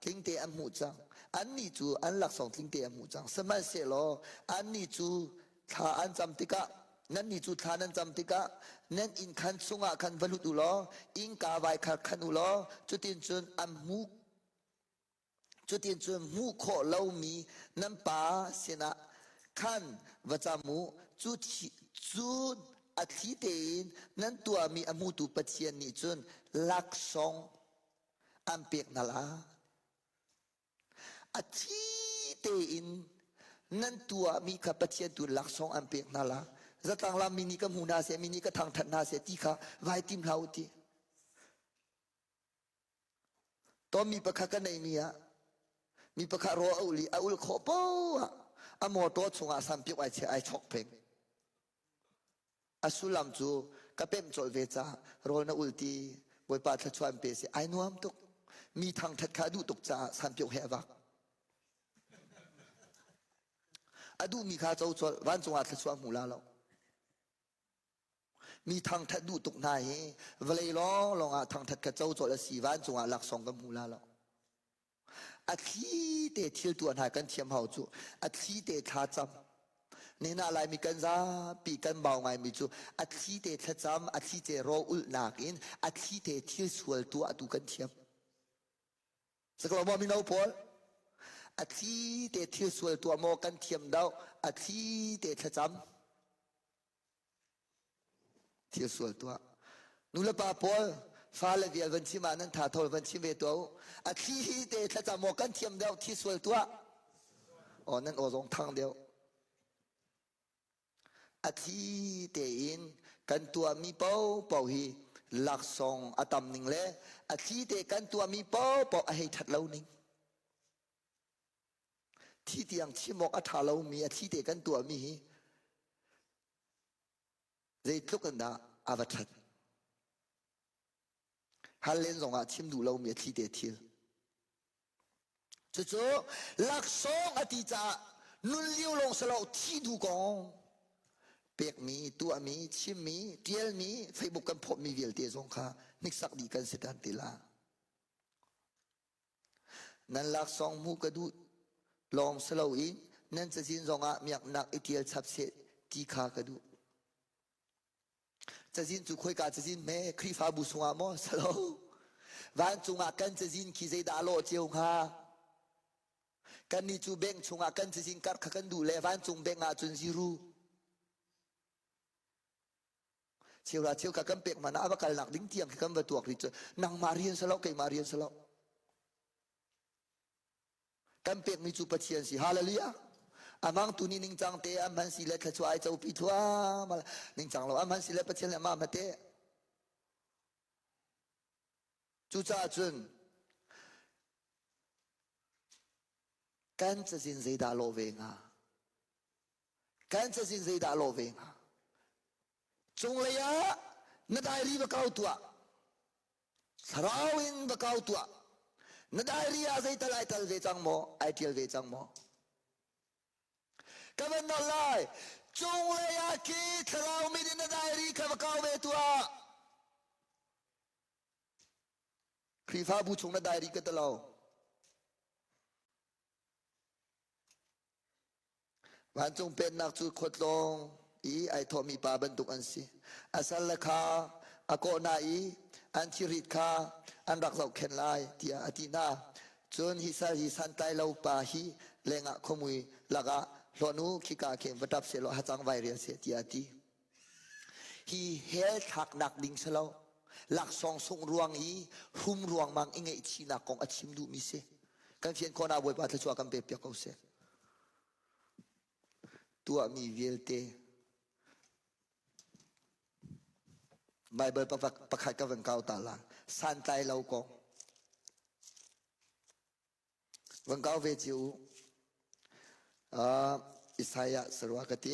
tlingte an hmuh cang. Annih cu an laksawng tlingte an hmuh cang. Sihmanhsehlaw annih cu thla an cam tikah nannih cu thla nan cam tikah nan inn khan chungah khan va lut u law innka vai kha khan u law cutin cun an hmu Cuticun hmuh khawh lomi nan Pa sinah khan va cam u. Cu, cu a thli tein nan tuahmi a hmutu Pathian nih cun laksawng an pek hna lai. A thi tein nan tuahmi kha Pathian tu laksawng an pek hna la. Zatlang lam mi nih ka hmu hna seh, mi nih ka thangṭhat hna seh ti kha vai tim hlah u ti. Tonmi pakhat ka neimi ah mi pakhat rawl a ul i a ul khawh poah ah a motor chungah sampiuk ai chia ai chok peng. A sullam cu ka pemh colh ve caah rawl na ul ti Bawipa thluachuah an pe si ai nuam tuk. Mi thangṭhat kha a duh tuk caah sampiuk he a vak. A duhmi kha co colh vancung ah thluachuah hmu la lo. Mi thangṭhat duh tuk hna hi vawlei lawnglawng ah thangṭhat kha co colh a si vancung ah laksawng kan hmu la lo. A thli te thil tuah hna kan thiam hau cu a thli te thlacam nina Laimi kan zapi kan bau ngaimi cu a thli te thlacam a thli te raw ulhnak in a thli te thil sual tuah tu kan thiam. Saklo maw mino pawl a thli te thil sual tuah maw kan thiam deuh a thli te thlacam Thil sual tuah. Nulepa pawl fale vial van chim ah nan tha thawl van chim ve tuah u. A thli hi te thlacam maw kan thiam deuh thi sual tuah. Aw nan aw zong thang deuh. A thli tein kan tuahmi paohpaoh hi laksawng a tam ning le a thli te kan tuahmi paohpaoh a hei ṭhat lo ning. Thi tiang chim awk a ṭha lomi a thli te kan tuahmi hi zeitluk in dah a va ṭhat. Hal len zongah chim duh lomi a thli te thil. Cucu laksawng a ti caah nun lio lawng si lo thi duh kong pekmi, tuahmi, chimmi, ṭialmi, Facebook kan phawtmi vialte zong kha hniksak dih kan si tan ti la. Nan laksawng hmuh ka duh lawng si loin nan cazin zongah miaknak i ṭial chap seh ti kha ka duh. Cazin cu khoika cazin hme Khrihfabu sungah maw? Si lo. Vancung ah kan cazin khi zeidah a lawh cio hnga? Kannih cu bank chungah kan cazin karh kha kan duh le vancung bank ah cun zero. Cheura cheu kha kan pek hmanh ah a va kalnak ding tiang khi kan va tuak rih cu nangmah rian si lo keimah rian si lo. Kan pekmi cu Pathian si. Hallelujah. Amang tu nih ningcang te an hman si le thluachuah ai copi thluahmah ningcang lo an hman si le Pathian le amah hmate. Cucaah cun kan cazin zeidah lawh ve hnga? Kan cazin zeidah lawh ve hnga? Cunglei ah na diary va kau tuah. Thlarau in va kau tuah. Na diary ah zeital ai tal ve cang maw? Ai tial ve cang maw? Ka van nawl lai. Cunglei ah khi thlarau min in na diary kha va kau ve tuah. Khrihfabu chung na dai rih ka ti lo. Vancung pennak cu khuatlawng i ai thawhmi pa bantuk an si. A salle kha a kawh hna i an thirhrit kha an rak zohkhenh lai tiah a ti hna. Cun hi sal hi santlai lo pa hi lengah khuamui lakah hlawn u, khika khin va ṭap sehlaw hacang vai rial seh tiah a ti. Hi hell thlaknak ding si lo. Laksawng sungh ruang i hrum ruangmang i ngaihchihnak kong a chim duhmi si. Kan fian khawhnak Bawipa thluachuah kan pek piak ko seh. Tuahmi vialte Bible pakhat ka van kau ta la. Santlai lo kong. Van kau ve cio u. Uh, Isaiah sarua ka ti.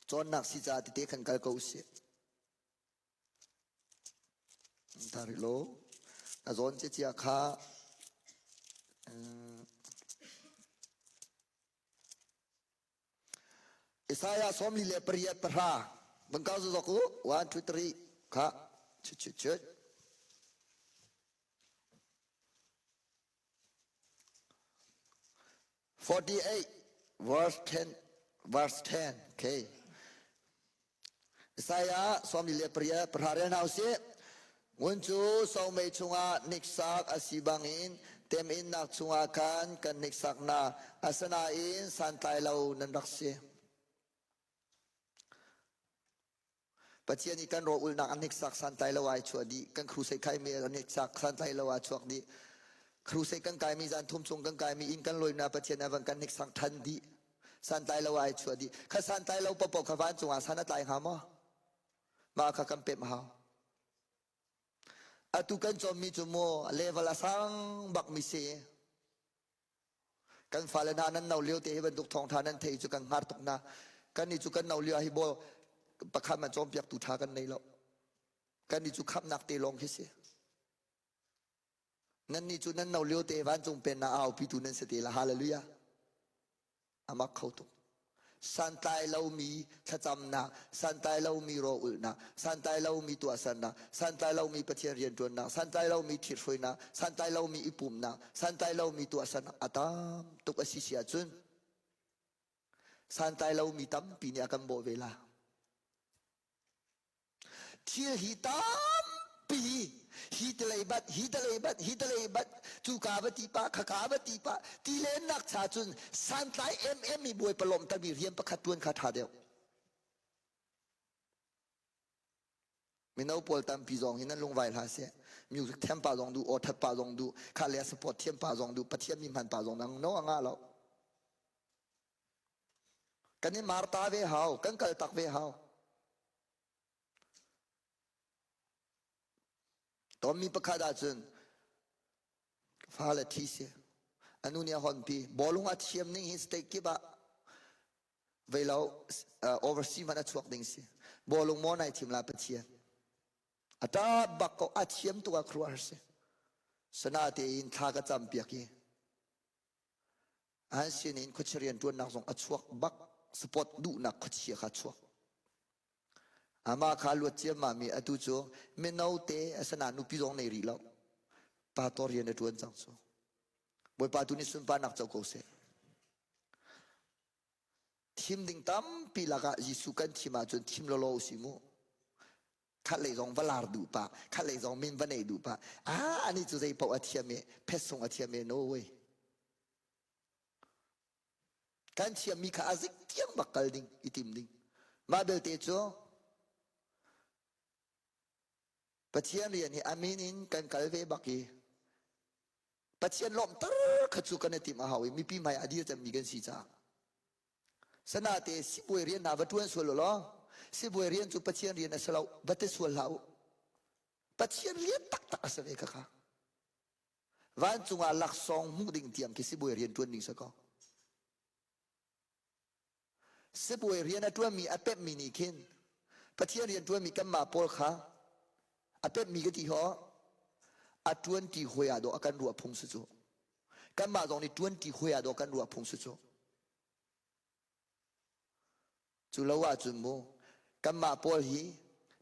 Cawnnak si ca tete kan kal ko usih. Tari lo. A zawn che chia kha Isaiah 48 pahra van kau zok u 1 2 3 kha chut chut chut 48 verse 10 verse 10 okay Isaiah 48 pahra rel hna usih Ngun cu somei chungah hniksak a si bangin teminnak chungah khan kan hniksak hna asinain santlai lo nan rak si. Pathian i kan rawl ulnak a hniksak santlai lo ai chuah dih kan crusade khaimi a hniksak santlai lo aa chuak dih crusade kan kaimi zan thum chung kan kaimi inn kan lawimna Pathian a van kan hniksak than dih santlai lo ai chuah dih kha santlai lo paohpaoh kha vancung ah san a tlai hnga maw mah kha kan pemh hau Atu kan cawmmi cu mu level a sang bakmi si. Kan fale hna nan no lio te hi bantuk thawngtha nan thei cu kan hngar tuk na. Kan nih cu kan no lio ah hi bawl pakhat man cawnpiaktu tha kan nei lo. Kan nih cu khamnak te lawng khi si. Nan nih cu nan no lio te vancung pennak a aupitu nan si te la. Hallelujah. A mak kho tuk. Santlai lomi thlacamnak, santlai lomi rawlulhnak, santlai lomi tuahsernak, santlai lomi Pathian rianṭuannak, santlai lomi ṭhithruainak, santlai lomi i pumhnak, santlai lomi tuahsernak a tam tuk a si si ahcun santlai lomi tampi nih a kan bawh ve la. Thil hi tampi hi telei bat hi telei bat hi telei bat cu ka va ti pa kha ka va ti pa ti len nak cha cun santlai emem i bawipa lawmhtermi rian pakhat tuan kha tha deuh. Mino pawl tampi zong hi nan lungvai hlah seh. Music thiam pa zong duh, aw that pa zong duh, kha le support thiam pa zong duh, Pathian mi hman pa zong nang no anga lo. Kan i marta ve hau, kan kal tak ve hau. Tommi pakhat ahcun fale thi si. Anu nih a honpi. Bawlung a thiam ning hi state kip ah veilo overseas hmanh a chuak ding si. Bawlung maw nai thim la Pathian. A ṭap bak ko a thiam tuk ah khuaruahhar si. Sana tein thla ka cam piak i an sinin khuachia rianṭuannak zong a chuak bak support duhnak khuachia kha chuak amah kha luat ciammam i atu cu mino te asana nupi zong nei rih lo pastor rian a ṭuan cang cu Bawipa tu nih sunparnak co ko seh thim ding tampi lakah Jesuh kan thim ahcun thim lawlaw usih mu khat lei zong va lar duh pah khat lei zong min va nei duh pah ah ani cu zei paoh a thiam i phetsung a thiam i no way kan thiammi kha a zik tiang bak kal ding i tim ding mah belte cu Pathian rian hi amin in kan kal ve bak i Pathian lawmhter kha cu kan i timh a hau i mipi hmai a dir cemmi kan si caah Sanate sibawi rian hna va ṭuan sual u law sibawi rian cu Pathian rian a si lo va ti sual hlah u. Pathian rian taktak a si ve khakha. Vancung ah laksawng hmuh ding tiang khi sibawi rian ṭuan ding si ko. Sibawi rian a ṭuanmi a pemhmi nih khin Pathian rian ṭuanmi kanmah pawl kha a pemhmi ka ti ho a ṭuanṭi hawi ah dawh a kan ruah phung si cu. Kanmah zong nih ṭuanṭi hawi ah dawh kan ruah phung si cu. Cu lo ahcun mu kanmah pawl hi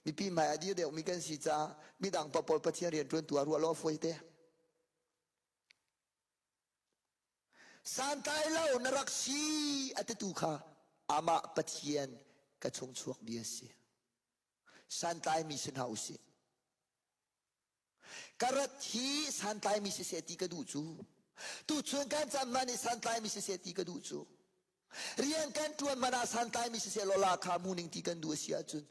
Mipi hmai a dir deuhmi kan si caah midang pawl Pathian rian ṭuantu ah ruah law fawi te. Santlai lo na rak si a titu kha amah Pathian ka chung chuak bia si. Santlaimi si hna usih. Ka rat hi santlaimi siseh ti ka duh cu. Tuchun kan cam hmanh i santlaimi siseh ti ka duh cu. Rian kan ṭuan hmanh ah santlaimi siseh law la kha mu ning ti kan duh a si ahcun.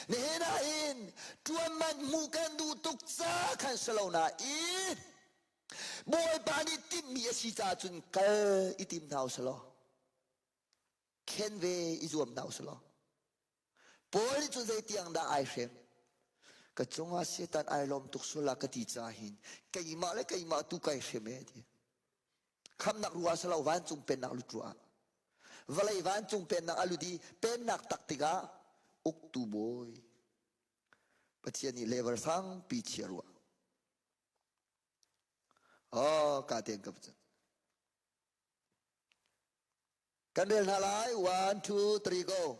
Nihin ah hin ṭuan man hmuh kan duh tuk ca khan si lo nain Bawipa nih timhmi a si caah cun kal i tim hna usih law khen ve i zuam hna usih law Paul nih cun zeitiang dah ai hrem? Ka cungah Satan ai lawm tuk sual ka ti caah hin keimah le keimah tu kai hrem e ti. Khamnak ruah si lo vancung pennak lut ruah. Vawlei vancung pennak a lut i pennak tak tikah uktu bawi Pathian nih level sangpi chia ruah. Oh, ka ten ka Kan rel hna lai. One, two, three, go.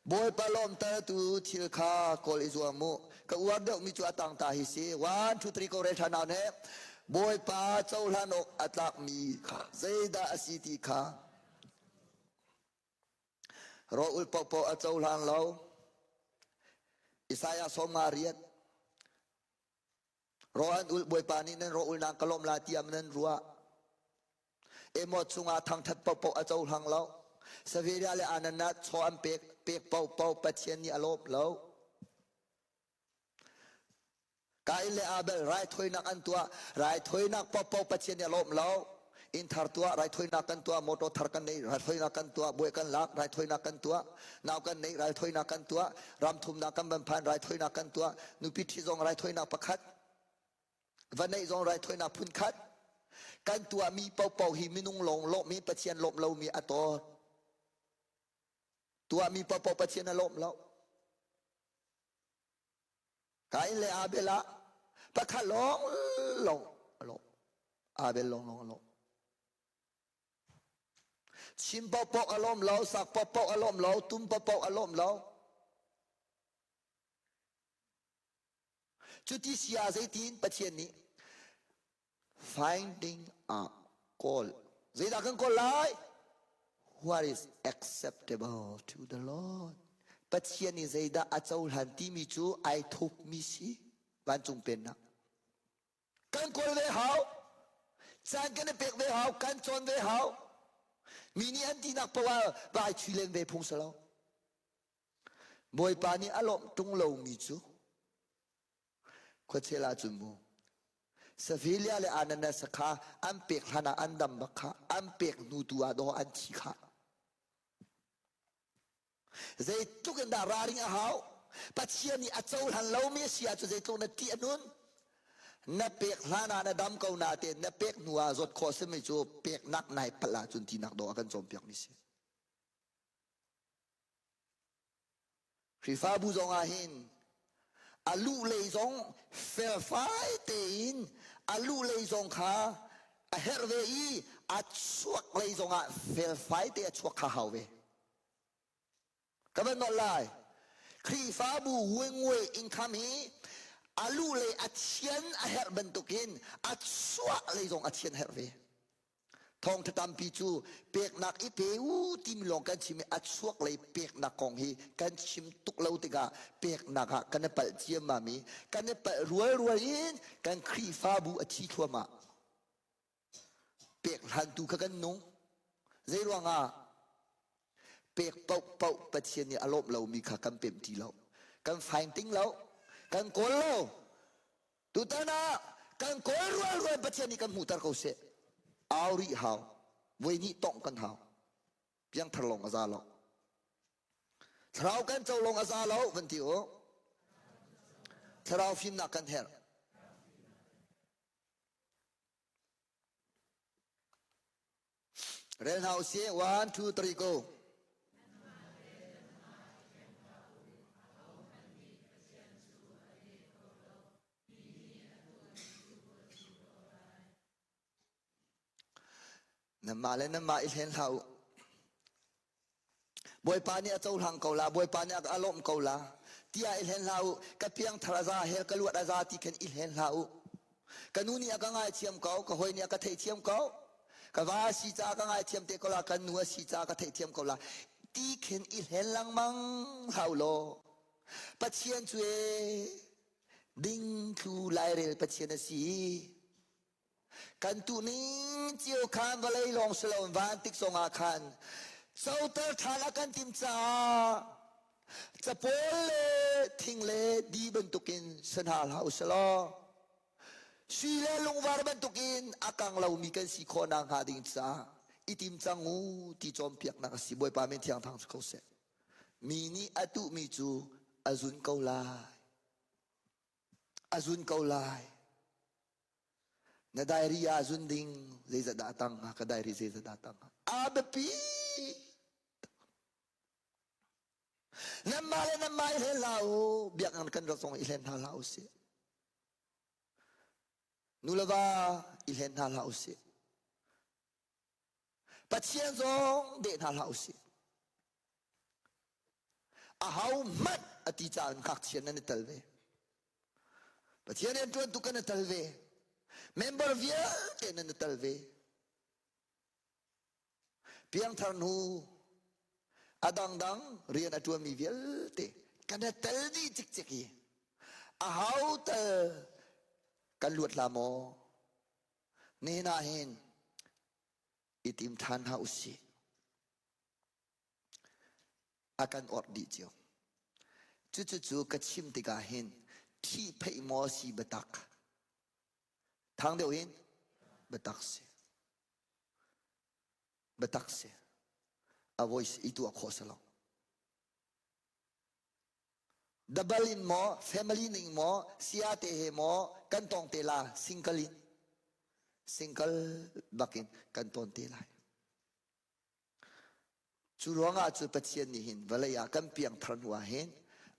Bawipa lawmtertu thil kha kawl i zuam u. Ka uar deuhmi cu a tang ta hi si. One, two, three, go rel ṭhan hna ne. Bawipa cohlan awk a tlakmi kha zeidah a si ti kha rawl paohpaoh a cohlang lo. Isaiah sawmnga riat. Rawl an ulh Bawipa nih nan rawl ulnak ka lawmh la tiah nan ruah. Emaw chungah thangthat paohpaoh a cohlang lo. Savaria le Ananat chaw an pek pek paohpaoh Pathian nih a lawm lo. Kain le Abel raithawinak an tuah. Raithawinak paohpaoh Pathian nih a lawm lo. Inn thar tuah, raithawinak kan tuah, motor thar kan nei, raithawinak kan tuah, buai kan lak, raithawinak kan tuah, nau kan nei, raithawinak kan tuah, ram thumnak kan van phan, raithawinak kan tuah, nupi ṭhi zong raithawinak pakhat, va neih zong raithawinak phun khat. Kan tuahmi paohpaoh hi minung lawng lawmh i Pathian lawmh lomi a tawt. Tuahmi paohpaoh Pathian a lawmh lo. Kain le Abel ah pakhat lawng lawng a lawh. Abel lawng lawng a lawh. Chim paohpaoh a lawm lo, sak paohpaoh a lawm lo, tum paohpaoh a lawm lo. Cuti si ah zeitin Pathian nih finding a kawl. Zeidah kan kawl lai? What is acceptable to the Lord? Pathian nih zeidah a cohlan timi cu ai thupmi si vancung pennak. Kan kawl ve hau. Caan kan i pek ve hau. Kan cawn ve hau. Mi nih an tinak poah vai chui len ve phung si lo. Bawipa nih a lawmh ṭung lomi cu Khuachel ahcun mu Sevilia le Ananias kha an pek hlan ah an dam bak kha an pek hnu tu ah dawh an thi kha. Zeitluk in dah raring a hau? Pathian nih a cohlan lomi a si ahcun zeitluk na ṭih a nun? Na pek hlan ah na dam ko natein na pek hnu ah zawt khawh simi cu peknak nai palh ahcun tinak dawh a kan cawnpiakmi si. Khrihfabu zong ah hin a luh lei zong felfai tein a luh lei zong kha a herh ve i a chuak lei zong ah felfai te a chuak kha hau ve. Ka van nolh lai. Khrihfabu wingwe income hi a luh lei a thian a herh bantukin a chuah lei zong a thian herh ve. Thawngṭha tampi cu peknak i pe u timi lawng kan chim i a chuak lei peknak kong hi kan chim tuk lo tikah peknak ah kan i palh ciammam i kan i palh rualrual in kan Khrihfabu a thi thluahmah. Pek hlan tu kha kan nung. Zei ruangah? Pek paohpaoh Pathian nih a lawmh lomi kha kan pemh ti lo. Kan faing ting lo. Kan kawl lo. Tutan ah kan kawl rual rual Pathian nih kan hmuhter ko seh. Au rih hau. Voi nih tongh kan hau. Piangthar lawng a za lo. Thlarau kan co lawng a za lo van ti u. Thlarau fimnak kan herh. Rel hna usih. One, two, three, go. Nanmah le nanmah i hlen hlah u. Bawipa nih a cohlang ko la, Bawipa nih a lawmh ko la. Tiah i hlen hlah u. Ka piangthar a za, hell ka luat a za ti khan i hlen hlah u. Ka nu nih a ka ngaithiam ko, ka hawi nih a ka theihthiam ko. Ka va a si caah ka ngaithiam te ko la, kan nu a si caah ka theihthiam ko la. Ti khin i hlen lengmang hlah u law. Pathian cu ee dingthlu lairel Pathian a si. Kan tuhning cio khan vawlei lawng si loin van tik zongah khan coter ṭhan a kan timh caah capawl le thing le di bantukin si hna hlah u sih law sui le lungvar bantukin a kang lomi kan si khawh nakhnga ding caah i tim cang u ti cawnpiaknak a si. Bawipa min thiang thang si ko seh. Mi nih a tuhmi cu a zun ko lai. A zun ko lai. Na diary ah zun ding zeizat dah a tang hnga? Ka diary zeizat dah a tang hnga? A biapi. Nanmah le nanmah i hlen hlah u. Biakinn kan rak zong i hlen hna hlah u sih. Nu le va i hlen hna hlah u sih. Pathian zong deh hna hlah u sih. Aho hmanh a ti caah ngakchia nan i tel ve. Pathian rianṭuantu kan i tel ve. Member vialte nan i tel ve. Piangthar hnu a dangdang rian a ṭuanmi vialte kan i tel dih cikcek i aho tal kan luat la maw? Nihin ah hin i tim ṭhan hna usih. A kan orh dih cio. Cucucu ka chim tikah hin ṭhihpheih maw si biatak? Thang deuh in biatak si. Biatak si. A voice i tuah khawh si lo. Double in maw, family ning maw, sia te he maw, kan tong te la, single in. Single bakin kan ton te lai. Cu ruangah cu Pathian nih hin vawlei ah kan piangthar hnu ah hin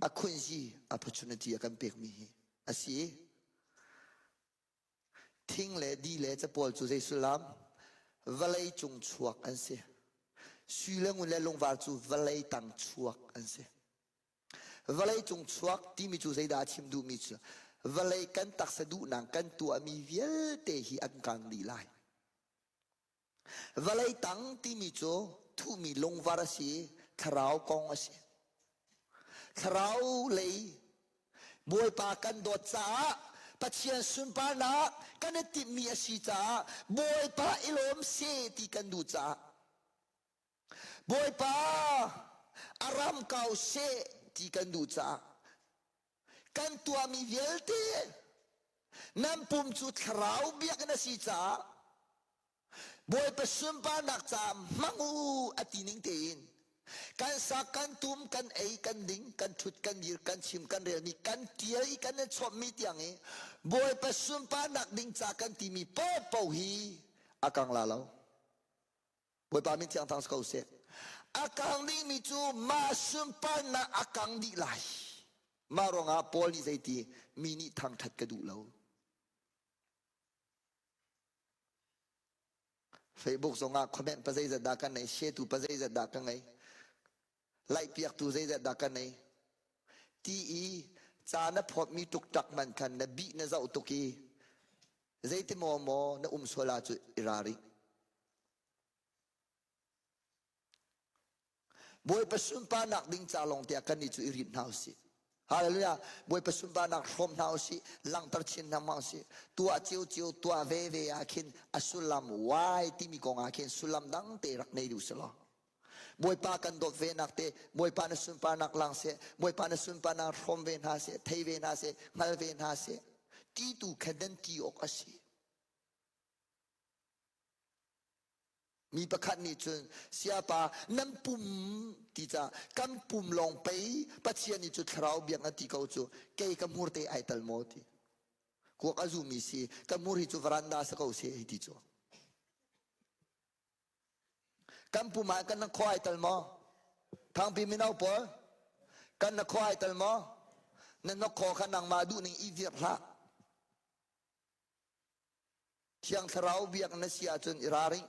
a khunzi opportunity a kan pekmi hi a si. Thing le di le capawl cu zei sullam? Vawlei cung chuak an si. Sui le ngun le lungvar cu vawlei tang chuak an si. Vawlei cung chuak timi cu zeidah a chim duhmi cu vawlei kan taksa duhnak kan tuahmi vialte hi an kang dih lai. Vawlei tang timi cu thuhmi lungvar a si i thlarau kong a si. Thlarau lei Bawipa kan dawt caah Pathian sunparnak kan i timhmi a si caah Bawipa i lawm seh ti kan duh caah Bawipa a ram kau seh ti kan duh caah kan tuahmi vialte nan pum cu thlarau biakinn a si caah Bawipa sunparnak caah hmang u a ti ning tein kan sak kan tum kan ei kan ding kan ṭhut kan dir kan chim kan relmi kan ṭial i kan i chawmmi tiang i Bawipa sunparnak ding ca kan timi paohpaoh hi a kang la lo. Bawipa min thiang thang si ko seh. A kang dihmi cu mah sunparnak a kang dih lai. Mah ruangah Paul nih zeiti mi nih thangṭhat ka duh lo. Facebook zongah comment pa zeizat dah kan nei, share tu pa zeizat dah ka ngei, like piaktu zeizat dah ka nei. Ti i ca na phawtmi tuktak man khan na bih na zoh tuk i zeiti maw maw na um sual ah cu i ralring. Bawipa sunparnak ding ca lawng tiah kan nih cu i rinh hna usih. Hallelujah. Bawipa sunparnak hrawm hna usih, langhter chin hna hna usih. Tuah cio tuah ve ve ah khin a sullam why timi kong ah khin sullam dang te rak nei duh selaw. Bawipa kan dawt ve nak te, Bawipa na sunparnak lang seh, Bawipa na sunparnak hrawm ve hna seh, thei ve hna seh, hngal ve hna seh. Ti tu kha nan ti awk a si. Mi pakhat nih cun siapa nan pum ti ca kan pum lawng pei Pathian nih cu thlarau biak na ti ko cu kei ka hmur te ai tal maw ti kuak a zumi si ka hmur hi cu varanda sa ko se hei ti cu kan pum ah kan na khaw ai tal maw thangpi mino pawl kan na khaw ai tal maw na hnokhaw kha nangmah duh ning i virh hlah Thiang Thlarau biak na si ahcun i ralring.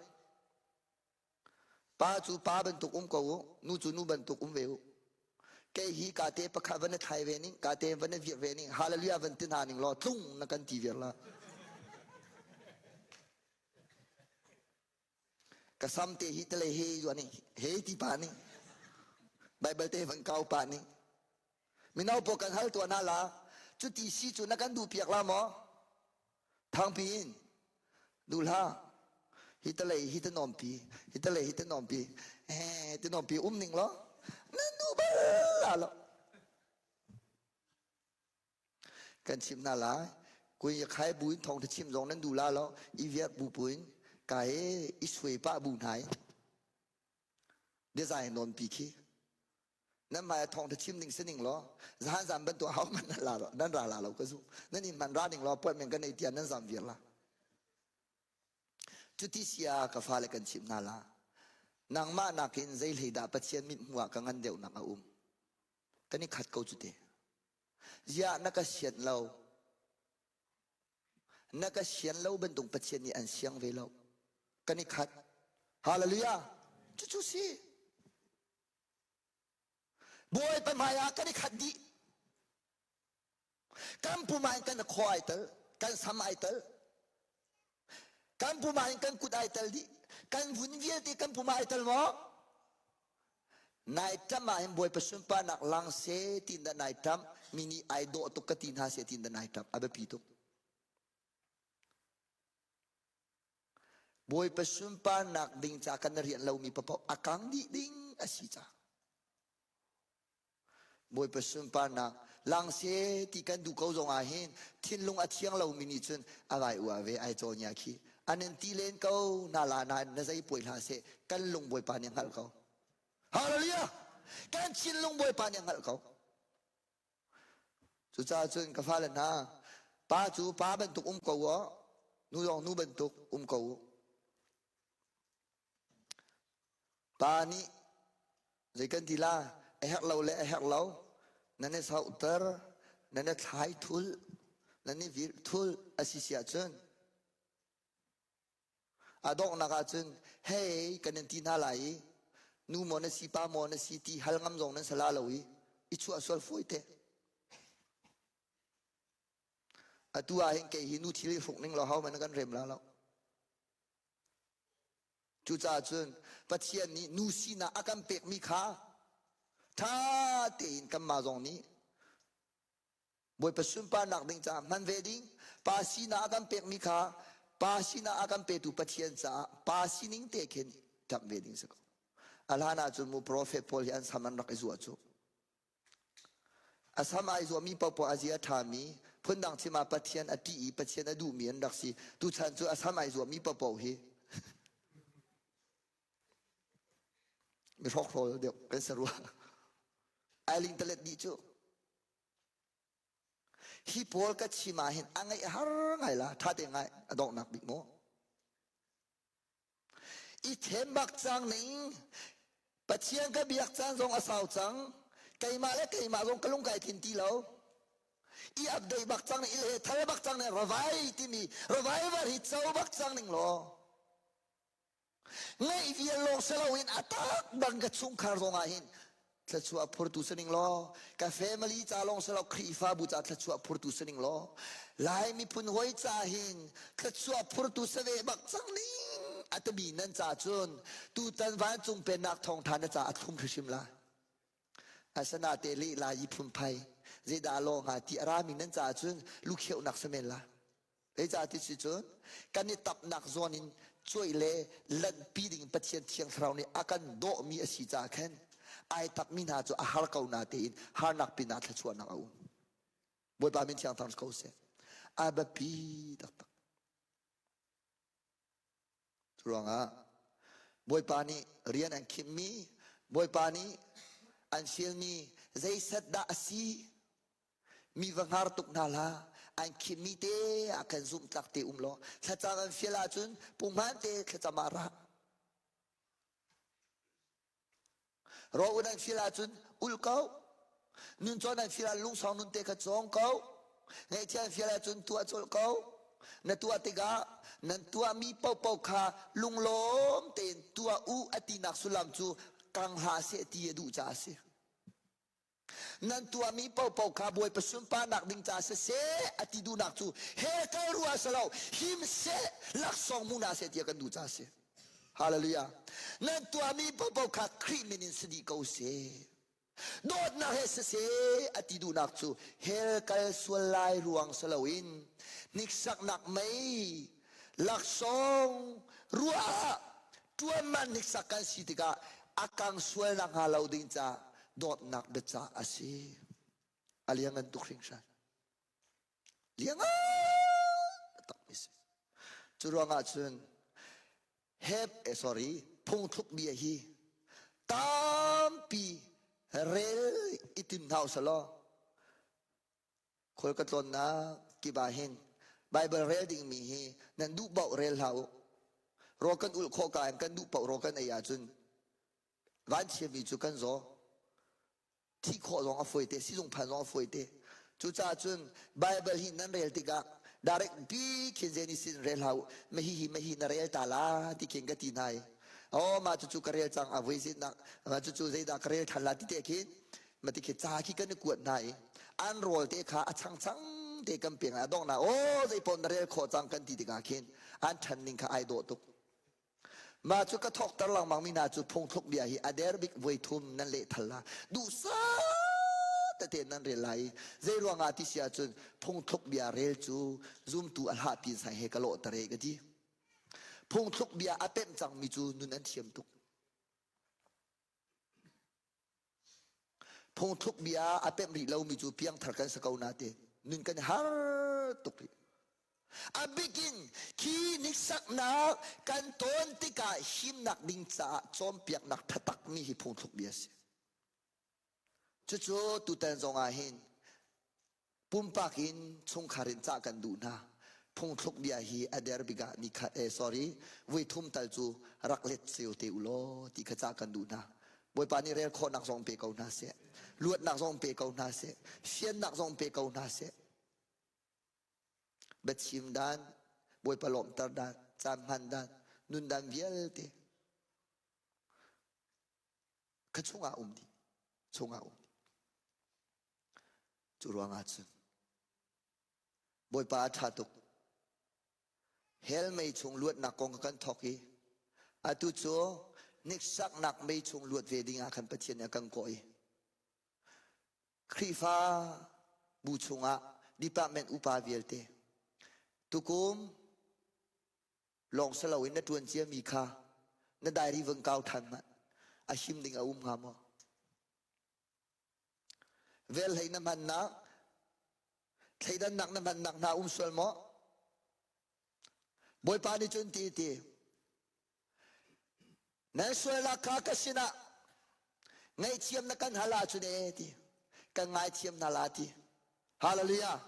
Pa cu pa bantuk um ko u, nu cu nu bantuk um ve u. Kei hi ka te pakhat van na thlai ve ning, ka te van na virh ve ning, hallelujah van ti hna ning law tlung na kan ti viar la. Ka sam te hi tale he zuan ning, he ti pa ning. Bible te van kau pa ning. Mino pawl kan hal tuah hna la, cuti si cu na kan duh piak la maw? Thangpi in duh hlah. Hi talei hi ta nompi, hi talei hi ta nompi, eh ti nompi um ning law, nan duh bal la lo. Kan chim hna lai. Kui ya khai bu in thong ta chim zong nan duh la lo, i viak bu pu in ka he i suai pa bu hna in. Biazai nawn pi khi. Nan hmai ah thawngtha chim ding si ning law zahan zam bantuk hau man nan la lo nan ra la lo ka zu nan in man ra ning law appointment ka nei tiah nan zam viar la cuti sia ka fale kan chimh hna la nangmah nakin zei hlei dah Pathian mit hmuh ah ka ngan deuh nak a um kan i khat ko cu te ziah na ka sian lo na ka sian lo bantuk Pathian nih an siang ve lo kan i khat hallelujah cucu si Bawipa hmai ah kan i khat dih. Kan pum ah in kan khaw ai tel, kan sam ai tel. Kan pum ah in kan kut ai tel dih. Kan vun vialte kan pum ah ai tel maw? Nai ṭam ah hin Bawipa sunparnak lang se tin dah nai ṭam, mi nih ai dawh tuk ka ti hna se tin dah nai ṭam. A biapi tuk. Bawipa sunparnak ding ca kan rian lomi paoh a kang dih ding a si ca. Bawipa sunparnak lang se ti kan duh ko zong ah hin thinlung a thiang lomi nih cun a vai ua ve ai caw nia khi an in ti len ko na la na na zei puai hlah seh kan lung Bawipa nih a hngalh ko. Hallelujah! Kan thinlung Bawipa nih a hngalh ko. Cucaah cun ka fale hna, pa cu pa bantuk um ko u, nu zong nu bantuk um ko u. Pa nih zei kan ti la, a herh lo le a herh lo, nan i sauhter, nan i thlai thul, nan i virh thul a si si ahcun A donghnak ahcun hei kan in ti hna lai i nu maw na si pa maw na si ti hal ngam zong nan si la lo i i chuah sual fawi te. Atu ah hin kei hi nu thil i hruk ning law ho man kan rem la lo. Cucaah cun Pathian nih nu sinak a kan pekmi kha ṭha tein kanmah zong nih Bawipa sunparnak ding caah hman ve ding, pa sinak a kan pekmi kha pa sinak a kan petu Pathian caah pa sining te khin ṭap ve ding si ko. A hlan ahcun mu profet pawl hi an sam an rak i zuah cu. A sam ai zuahmi paohpaoh a zia a ṭhami, phundang chim ah Pathian a ṭih i Pathian a duhmi an rak si. Tuchan cu a sam ai zuahmi paohpaoh hi mi hrokhrawl deuh kan si rua. Ai lingtalet dih cu. Hi pawl ka chim ah hin a ngaih har ngai la ṭha te ngai a donghnak bik maw? I then bak cang ning Pathian ka biak caan zong a sau cang keimah le keimah zong ka lung kai thin ti lo i update bak cang ning i le thal bak cang ning ravai timi revival hi co bak cang ning law Ngaih vial lawng si loin a tak bang ka chungkhar zong ah hin thluachuah phurtu si ning law ka family ca lawng si lo Khrihfabu ca thluachuah phurtu si ning law Lai miphun hawi ca hin thluachuah phurtu si ve bak cang ning a timi nan ca cun tutan vancung pennak thawngtha na ca a thlum hrimhrim lai. Asana te leh lai i phunphai zeidah law hnga ti a rami nan caah cun lukheuhnak si men la. Zeicah ti si cun kan i tapnak zawn in cuai le lanhpi ding Pathian Thiang Thlarau nih a kan dawhmi a si caah khan ai tapmi hna cu a har ko na tein harnak pinah thluachuahnak a um. Bawipa min thiang thang ko seh. A biapi taktak. Curuangah Bawipa nih rian an khimmi, Bawipa nih an fialmi zeiset dah a si? Mi va hngar tuk hna hlah. An khimmi te ah khan zumhtlak te um law thlacam an fial ahcun punghman te thlacam ah ra. Rawl nan fil ahcun ul ko. Nun cawn nan fil ah lungsau nun te kha cawng ko. Ngaihchia nan fil ahcun tuah colh ko. Na tuah tikah nan tuahmi paohpaoh kha lunglawm tein tuah u a tinak sullam cu kang hlah seh ti a duh caah a si. Nan tuahmi paohpaoh kha Bawipa sunparnak ding caah siseh a ti duhnak cu hell kal ruah si lo, him seh, laksawng hmu hna seh ti a kan duh caah a si. Hallelujah. Nan tuahmi paohpaoh kha Khrih min in si dih ko seh. Dawtnak he siseh a ti duhnak cu hell kal sual lai ruang si loin hniksaknak mei laksawng ruah ṭuanman hniksak kan si tikah a kang sual nakhnga lo ding caah dawtnak biacah a si. A liangan tuk hringhran. Liangan takmi si. Cu ruangah cun heb eh, sorry phungthluk bia hi tampi rel i tim hna usalaw khual ka tlawnnak kip ah hin Bible rel dingmi hi nan duh paoh rel hlah u. Rawl kan ulh khawh ka in kan duh paoh rawl kan ei ahcun vanchiami cu kan zaw. Thih khawh zong a fawi te, sizung phan zong a fawi te. Cucaah cun Bible hi nan rel tikah direct pi khin zen sin rel hlah u. Mahi hi mahi na rel ta la ti khin ka ti hna i. Oh mah cucu ka rel cang a voi nak mah cucu zeidah ka rel than la ti te khin mati khi ca khi kan i kuat hna i an rawl te kha a changchang te kan pek a dong na aw zeipawn na rel khawh cang kan ti tikah khin an ṭhan ning kha ai dawh tuk mah cu ka thawkter lengmang mi hna cu phungthluk bia hi a der bik voi thum nan leh thal la duhsa tete nan rel lai zei ruangah ti si ahcun phungthluk bia rel cu zumtu a hlah pin sai he ka lawh tare ka ti phungthluk bia a pemh cangmi cu nun an thiam tuk Phungthluk bia a pemh rih lomi cu piangthar kan si ko nain nun kan har tuk rih. A bikin khi hniksaknak kan tawn tikah himnak ding caah cawnpiaknak ṭha takmi hi phungthluk bia a si. Cucu tutan zong ah hin Pumpak in chungkhar in cah kan duh hna. Phungthluk bia hi a der bik ah ni khat eh sorry vui thum tal cu rak let ceu te u law ti kha cah kan duh hna. Bawipa nih rel khawhnak zong pe ko hna seh. Luatnak zong pe ko hna seh. Fiannak zong pe ko hna seh. Biachim dan, Bawipa lawmhter dan, caan hman dan, nun dan vialte kha chungah um dih. Chungah um dih. Cu ruangah cun Bawipa a ṭha tuk. Hell mei chung luatnak kong kan thawk i atu cu hniksaknak mei chung luat ve ding ah khan Pathian nih a kan kawh i Khrihfa bu chungah department upa vialte tukum lawng si loin na ṭuan ciami kha na diary vun kau ṭhan hmanh a him ding a um hnga maw? Velhlei na hmannak, thleidannak na hmannak hna um sual maw? Bawipa nih cun ti ti, nan sualnak kha ka sinah ngaihthiam na kan hal ahcun ee ti, kan ngaithiam hna la ti. Hallelujah.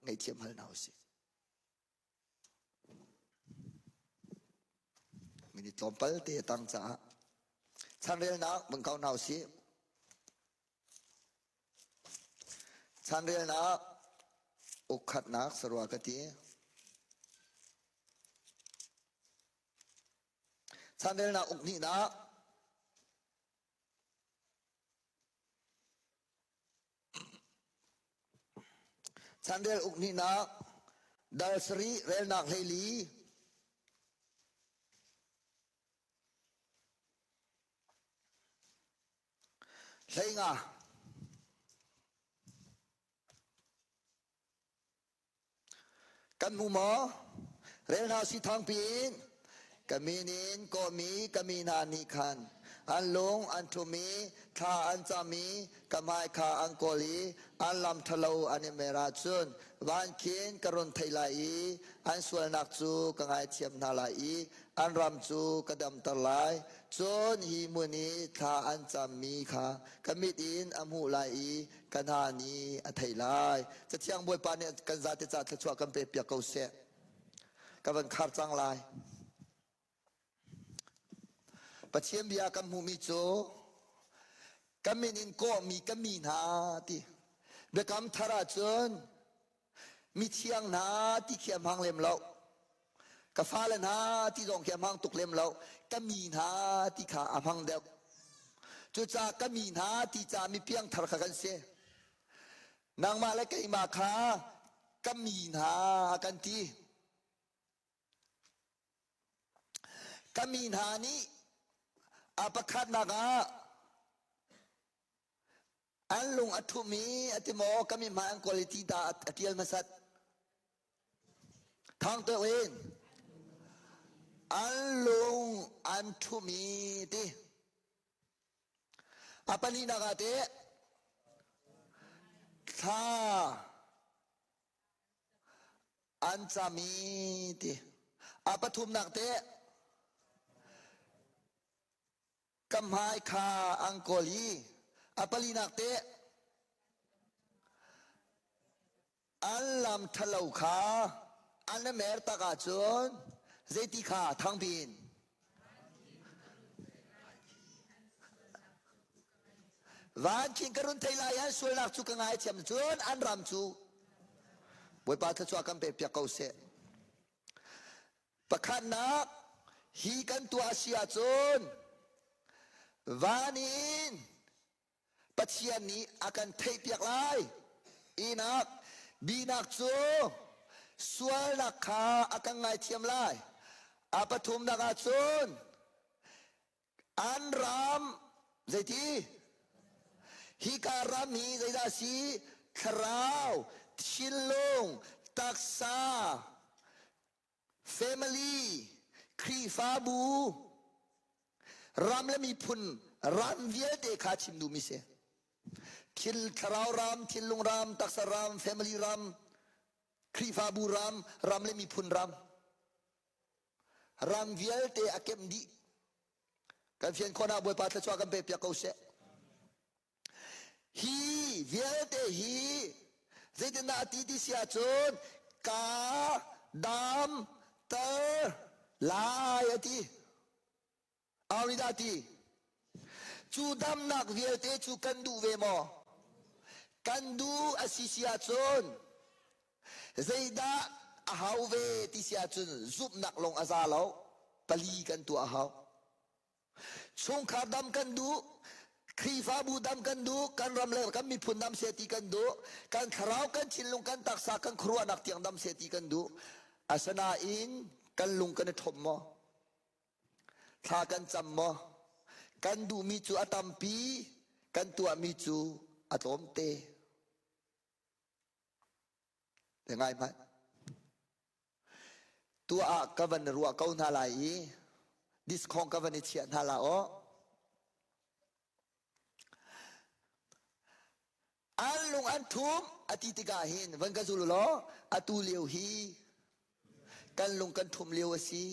Ngaihthiam hal hna usih. Minute tlawmpal te a tang caah chanrelnak vun kau hna usih. Chanrelnak ukkhatnak sarua ka ti. Chanrelnak ukhnihnak Chanrel uk hnihnak dal sarih relnak 14 15. Kan hmu maw? Rel hna si thangpi in ka min in kawhmi ka mi hna nih khan an lung an ṭhum i thla an cam i ka hmai kha an kawl i an lam ṭhalo an i mer ahcun van khin ka run theih lai i an sualnak cu ka ngaithiam hna lai i an ram cu ka damter lai. Cun hi hmun i thla an cammi kha ka mit in a hmuh lai i ka hna nih a thei lai. Cathiang Bawipa nih kan zate ca thluachuah kan pe piak ko seh. Ka van khar cang lai. Pathian bia kan hmuhmi cu ka min in kawhmi ka mi hna ti. Biakam thar ahcun mithiang hna ti khi a hmang lem lo. Ka fale hna ti zong khi a hmang tuk lem lo. Ka mi hna ti kha a hmang deuh. Cucaah ka mi hna ti caah mi piangthar kha kan si. Nangmah le keimah kha ka mi hna a kan ti. Ka mi hna nih a pakhatnak ah an lung a ṭhum i a ti maw ka mi hmai an quality ta a ṭial hmasat. Thang tuk in an lung an ṭhum i ti. A pahnihnak ah teh thla an cam i ti. A pathumnak teh ka hmai kha an kawl i a palinak teh an lam ṭhalo kha an i mer tak ahcun zeiti kha thangpi in van khin ka run thei lai an sualnak cu ka ngaithiam cun an ram cu Bawipa thluachuah kan pek piak ko seh. Pakhatnak hi kan tuah si ahcun van in Pathian nih a kan theihpiak lai. Inak, binak cu sualnak kha a kan ngaithiam lai. A pathumnak ah cun an ram zeiti hika ram hi zeidah si thlarau thinlung taksa family, Khrihfabu, ram le miphun, ram vialte kha chim duhmi si. Thil thlarau ram, thinlung ram, taksa ram, family ram, Khrihfabu ram, ram le miphun ram. Ram vialte a kemh dih. Kan fian khawhnak Bawipa thluachuah kan pek piak ko seh. Hi vialte hi zeitindah a ti ti si ahcun ka dam ter lai a ti. Au nih dah a ti? Cu damnak vialte cu kan duh ve maw? Kan duh a si si ahcun zeidah a hau ve ti si ahcun zumhnak lawng a za lo. Pali kan tuah a hau. Chungkhar dam kan duh, Khrihfabu dam kan duh, kan ram le kan miphun dam seh ti kan duh, kan thlarau, kan thinlung, kan taksa, kan khuaruahnak tiang dam seh ti kan duh. Asinain kan lung kan i ṭhom maw? Thla kan cam maw? Kan duhmi cu a tampi, kan tuahmi cu a tlawmte. Te ngai hmanh. Tuah ah ka van ruah ko hna lai i diskhong ka van i chiah hna la aw. An lung an thum a ti tikah hin van ka zul law atu lio hi kan lung kan thum lio a si.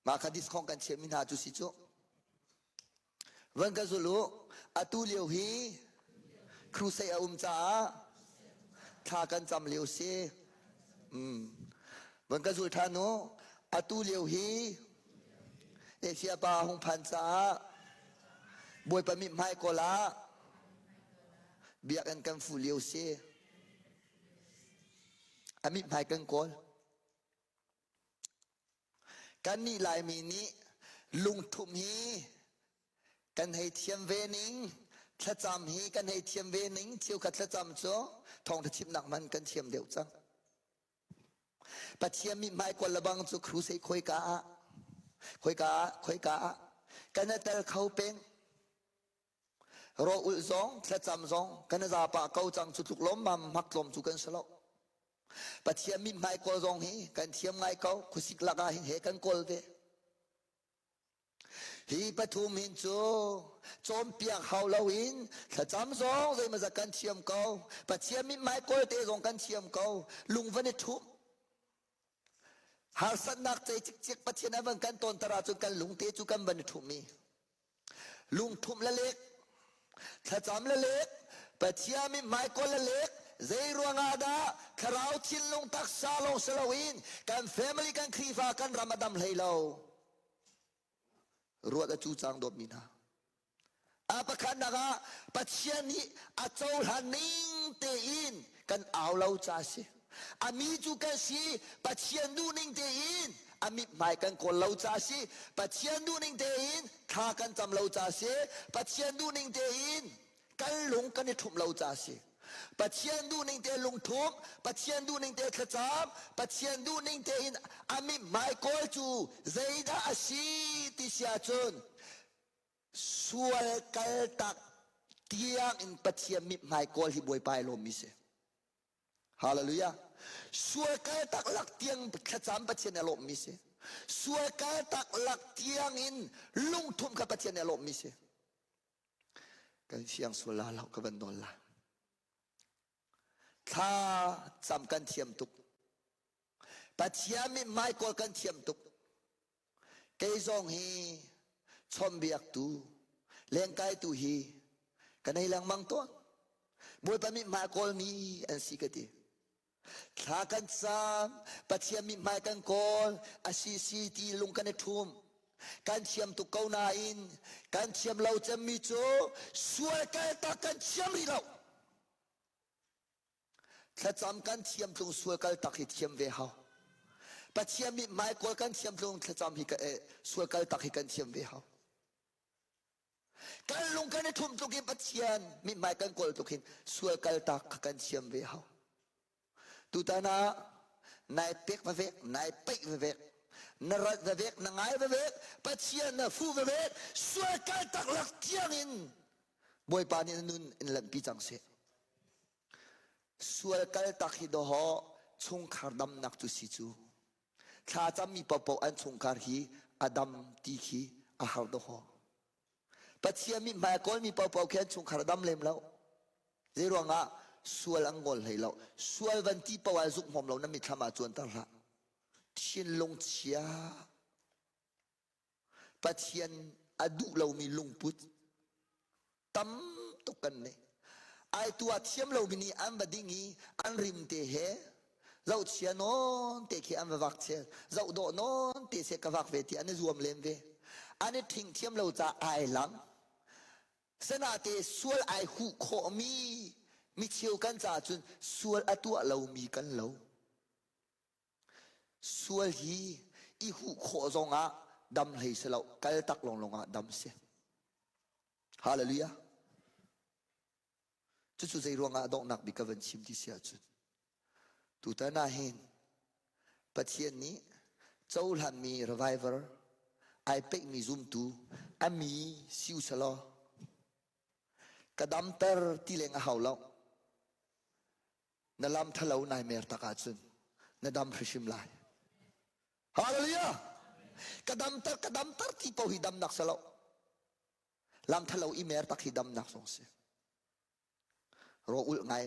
Mah kha diskhong kan chiahmi hna cu si cu. Van ka zul u, atu lio hi crusade a um caah thla kan cam lio si. Mm. Van ka zul ṭhan u, atu lio hi Asia pa hung phan caah Bawipa mithmai kawl ah biakinn kan fuh lio si. A mithmai kan kawl. Kannih Laimi nih lungthumh hi kan hei thiam ve ning, thlacam hi kan hei thiam ve ning, cheukhat thlacam cu thawngṭha chimnak hmanh kan thiam deuh cang. Pathian mithmai kawl lebang cu crusade khoika ah, khoika ah, khoika ah kan i tel kho peng. Raw ulh zong, thlacam zong kan i za pah ko cang cu tluk lawmmam hmak tlawm cu kan si lo. Pathian mithmai kawl zong hi kan thiam ngai ko khuasik lakah hin he kan kawl ve. Hi pathum hin cu cawnpiak hau loin thlacam zong zeimawzat kan thiam ko. Pathian mithmai kawl te zong kan thiam ko. Lung van i ṭhum. Harsatnak cei cikcek Pathian a van kan tawnter ahcun kan lungte cu kan van i ṭhum i lungthumh le lek thlacam le lek Pathian mithmai kawl le lek zei ruangah dah thlarau thinlung taksa lawng si loin kan family kan Khrihfa kan ram a dam hlei lo ruat a cu cang dawtmi hna a pakhatnak ah Pathian nih a cohlan ning tein kan au lo ca si A mi cu kan si, Pathian duhning tein a mithmai kan kawl lo ca si, Pathian duhning tein thla kan cam lo ca si, Pathian duhning tein Kan lung kan i ṭhumh lo ca si. Pathian duhning te lungthum, Pathian duhning te thlacam, Pathian duhning tein a mithmai kawl cu zeidah a si ti si ahcun sual kaltak tiang in Pathian mithmai kawl hi Bawipa ai lawmmi si. Hallelujah. Sual kaltak lak tiang thlacam Pathian ai lawmmi si. Sual kaltak lak tiang in lungthum kha Pathian ai lawmmi si. Kan fiang sual la lo ka van nawl la. Thla cam kan thiam tuk. Pathian mithmai kawl kan thiam tuk. Kei zong hi chawmbiaktu, lengkaitu hi ka nei lengmang tawn. Bawipa mithmai kawlmi an si ka ti. Thla kan cam, Pathian mithmai kan kawl, a si si ti lung kan i ṭhum. Kan thiam tuk ko nain kan thiam lo cemmi cu sual kaltak kan thiam rih lo. Thlacam kan thiam tlung sual kaltak hi thiam ve hau. Pathian mithmai kawl kan thiam tlung thlacam hi eh, sual kaltak hi kan thiam ve hau. Kan lung kan i ṭhum tluk in Pathian mithmai kan kawl tluk hin sual kaltak kha kan thiam ve hau. Tutan ah nai pek va vek, nai peih va vek, na rat va vek, na ngai va vek, Pathian na fu va vek, sual kaltak lak tiang in Bawipa nih na nun in lanhpi cang seh. Sual kaltak hi dawhawh chungkhar damnak cu si cu. Thla cammi paohpaoh an chungkhar hi a dam ti khi a har dawhaw. Pathian mithmai a kawlmi paohpaoh khi an chungkhar a dam lem lo. Zeiruangah sual an ngol hlei lo. Sual van ti paoh ah zuk hmawm lo na mitthlam ah cuanter hlah. Thinlung chia Pathian a duh lomi lungput tam tuk kan nei. Ai tuah thiam lomi nih an va ding i an rim te he zohchia nawn te khi an va vak chel zoh dawh nawn te se ka vak ve ti an i zuam len ve an i ṭhing thiam lo ca ai lang sanate sual ai huh khawhmi micheu kan caah cun sual a tuah lomi kan lo Sual hi i huh khawh zongah dam hlei si lo, kal tak lawnglawng ah dam si. Hallelujah. Cucu zei ruangah donghnak bik ka van chim ti si ahcun tutan ah hin Pathian nih cohlanmi reviver ai peihmi zumtu a mi si u selaw ka damter ti leng a hau lo. Na lam thalo nai mer tak ahcun na dam hrimhrim lai. Hallelujah! Ka damter, ka damter ti po hi damnak si lo. Lam thalo i mer tak hi damnak zong si. Ro ulh ngai,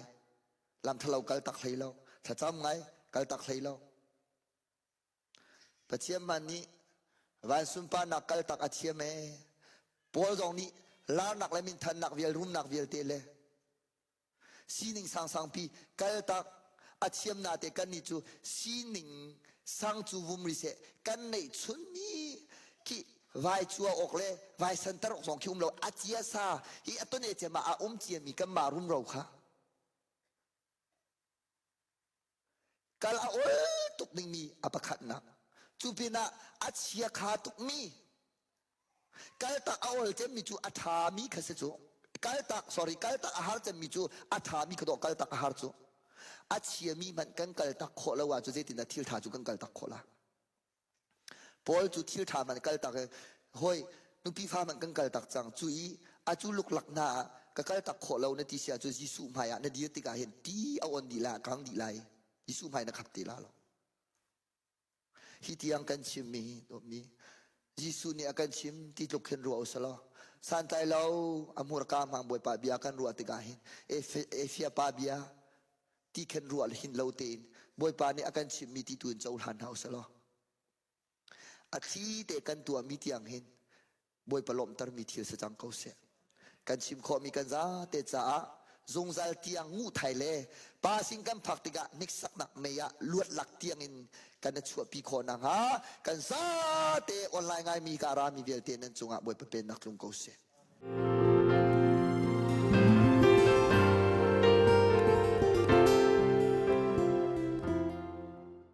lam thalo kal tak hlei lo, thlacam ngai, kal tak hlei lo. Pathian man nih van sunparnak kal tak a thiam ee. Paul zong nih larnak le minthannak vial, rumnak vialte le Sining sangsangpi kaltak a thiam nate kannih cu sining sang cu vum ri seh kan neih chunmi khi vai cua awk le vai santer awk zong khi um lo a cia sa hi a ton e cem ah a um ciami kan mah rumro kha Kal a ol tuk dingmi a pakhatnak. Cu pinah a chiakha tukmi kaltak a ol cemmi cu a ṭhami kha si cu. Kaltak, sorry, kaltak a har cemmi cu a ṭhami kha dawh kaltak a har cu. A chiami hmanh kan kaltak khawh lo ahcun zeitindah thil ṭha cu kan kaltak khawh la? Paul cu thil ṭha hmanh kaltak i hawi nupi fa hmanh kan kaltak cang cu i a cu luklak hna ah ka kaltak khawh lo na ti si ahcun Jesuh hmai ah na dir tikah hin ti a on dih lai a kang dih lai Jesuh hmai na khap te la lo hi tiang kan chimmi dawtmi Jesuh nih a kan chim ti tluk khin ruah usalaw santlai lo a hmurka hmang Bawipa bia kan ruah tikah hin Efia pa bia ti khan ruah hin lo tein Bawipa nih a kan chimhmi ti tu in cohlan hna usih law a thli te kan tuahmi tiang hin Bawipa lawmhtermi thil si cang ko seh. Kan chim khawhmi kan zate caah zungzal tiang nguh thai le pa sin kan phak tikah hniksaknak mei ah luat lak tiang in kan i chuahpi khawh nakhnga kan zate online ngaimi ka rami vialte nan cungah Bawipa pennak tlung ko seh.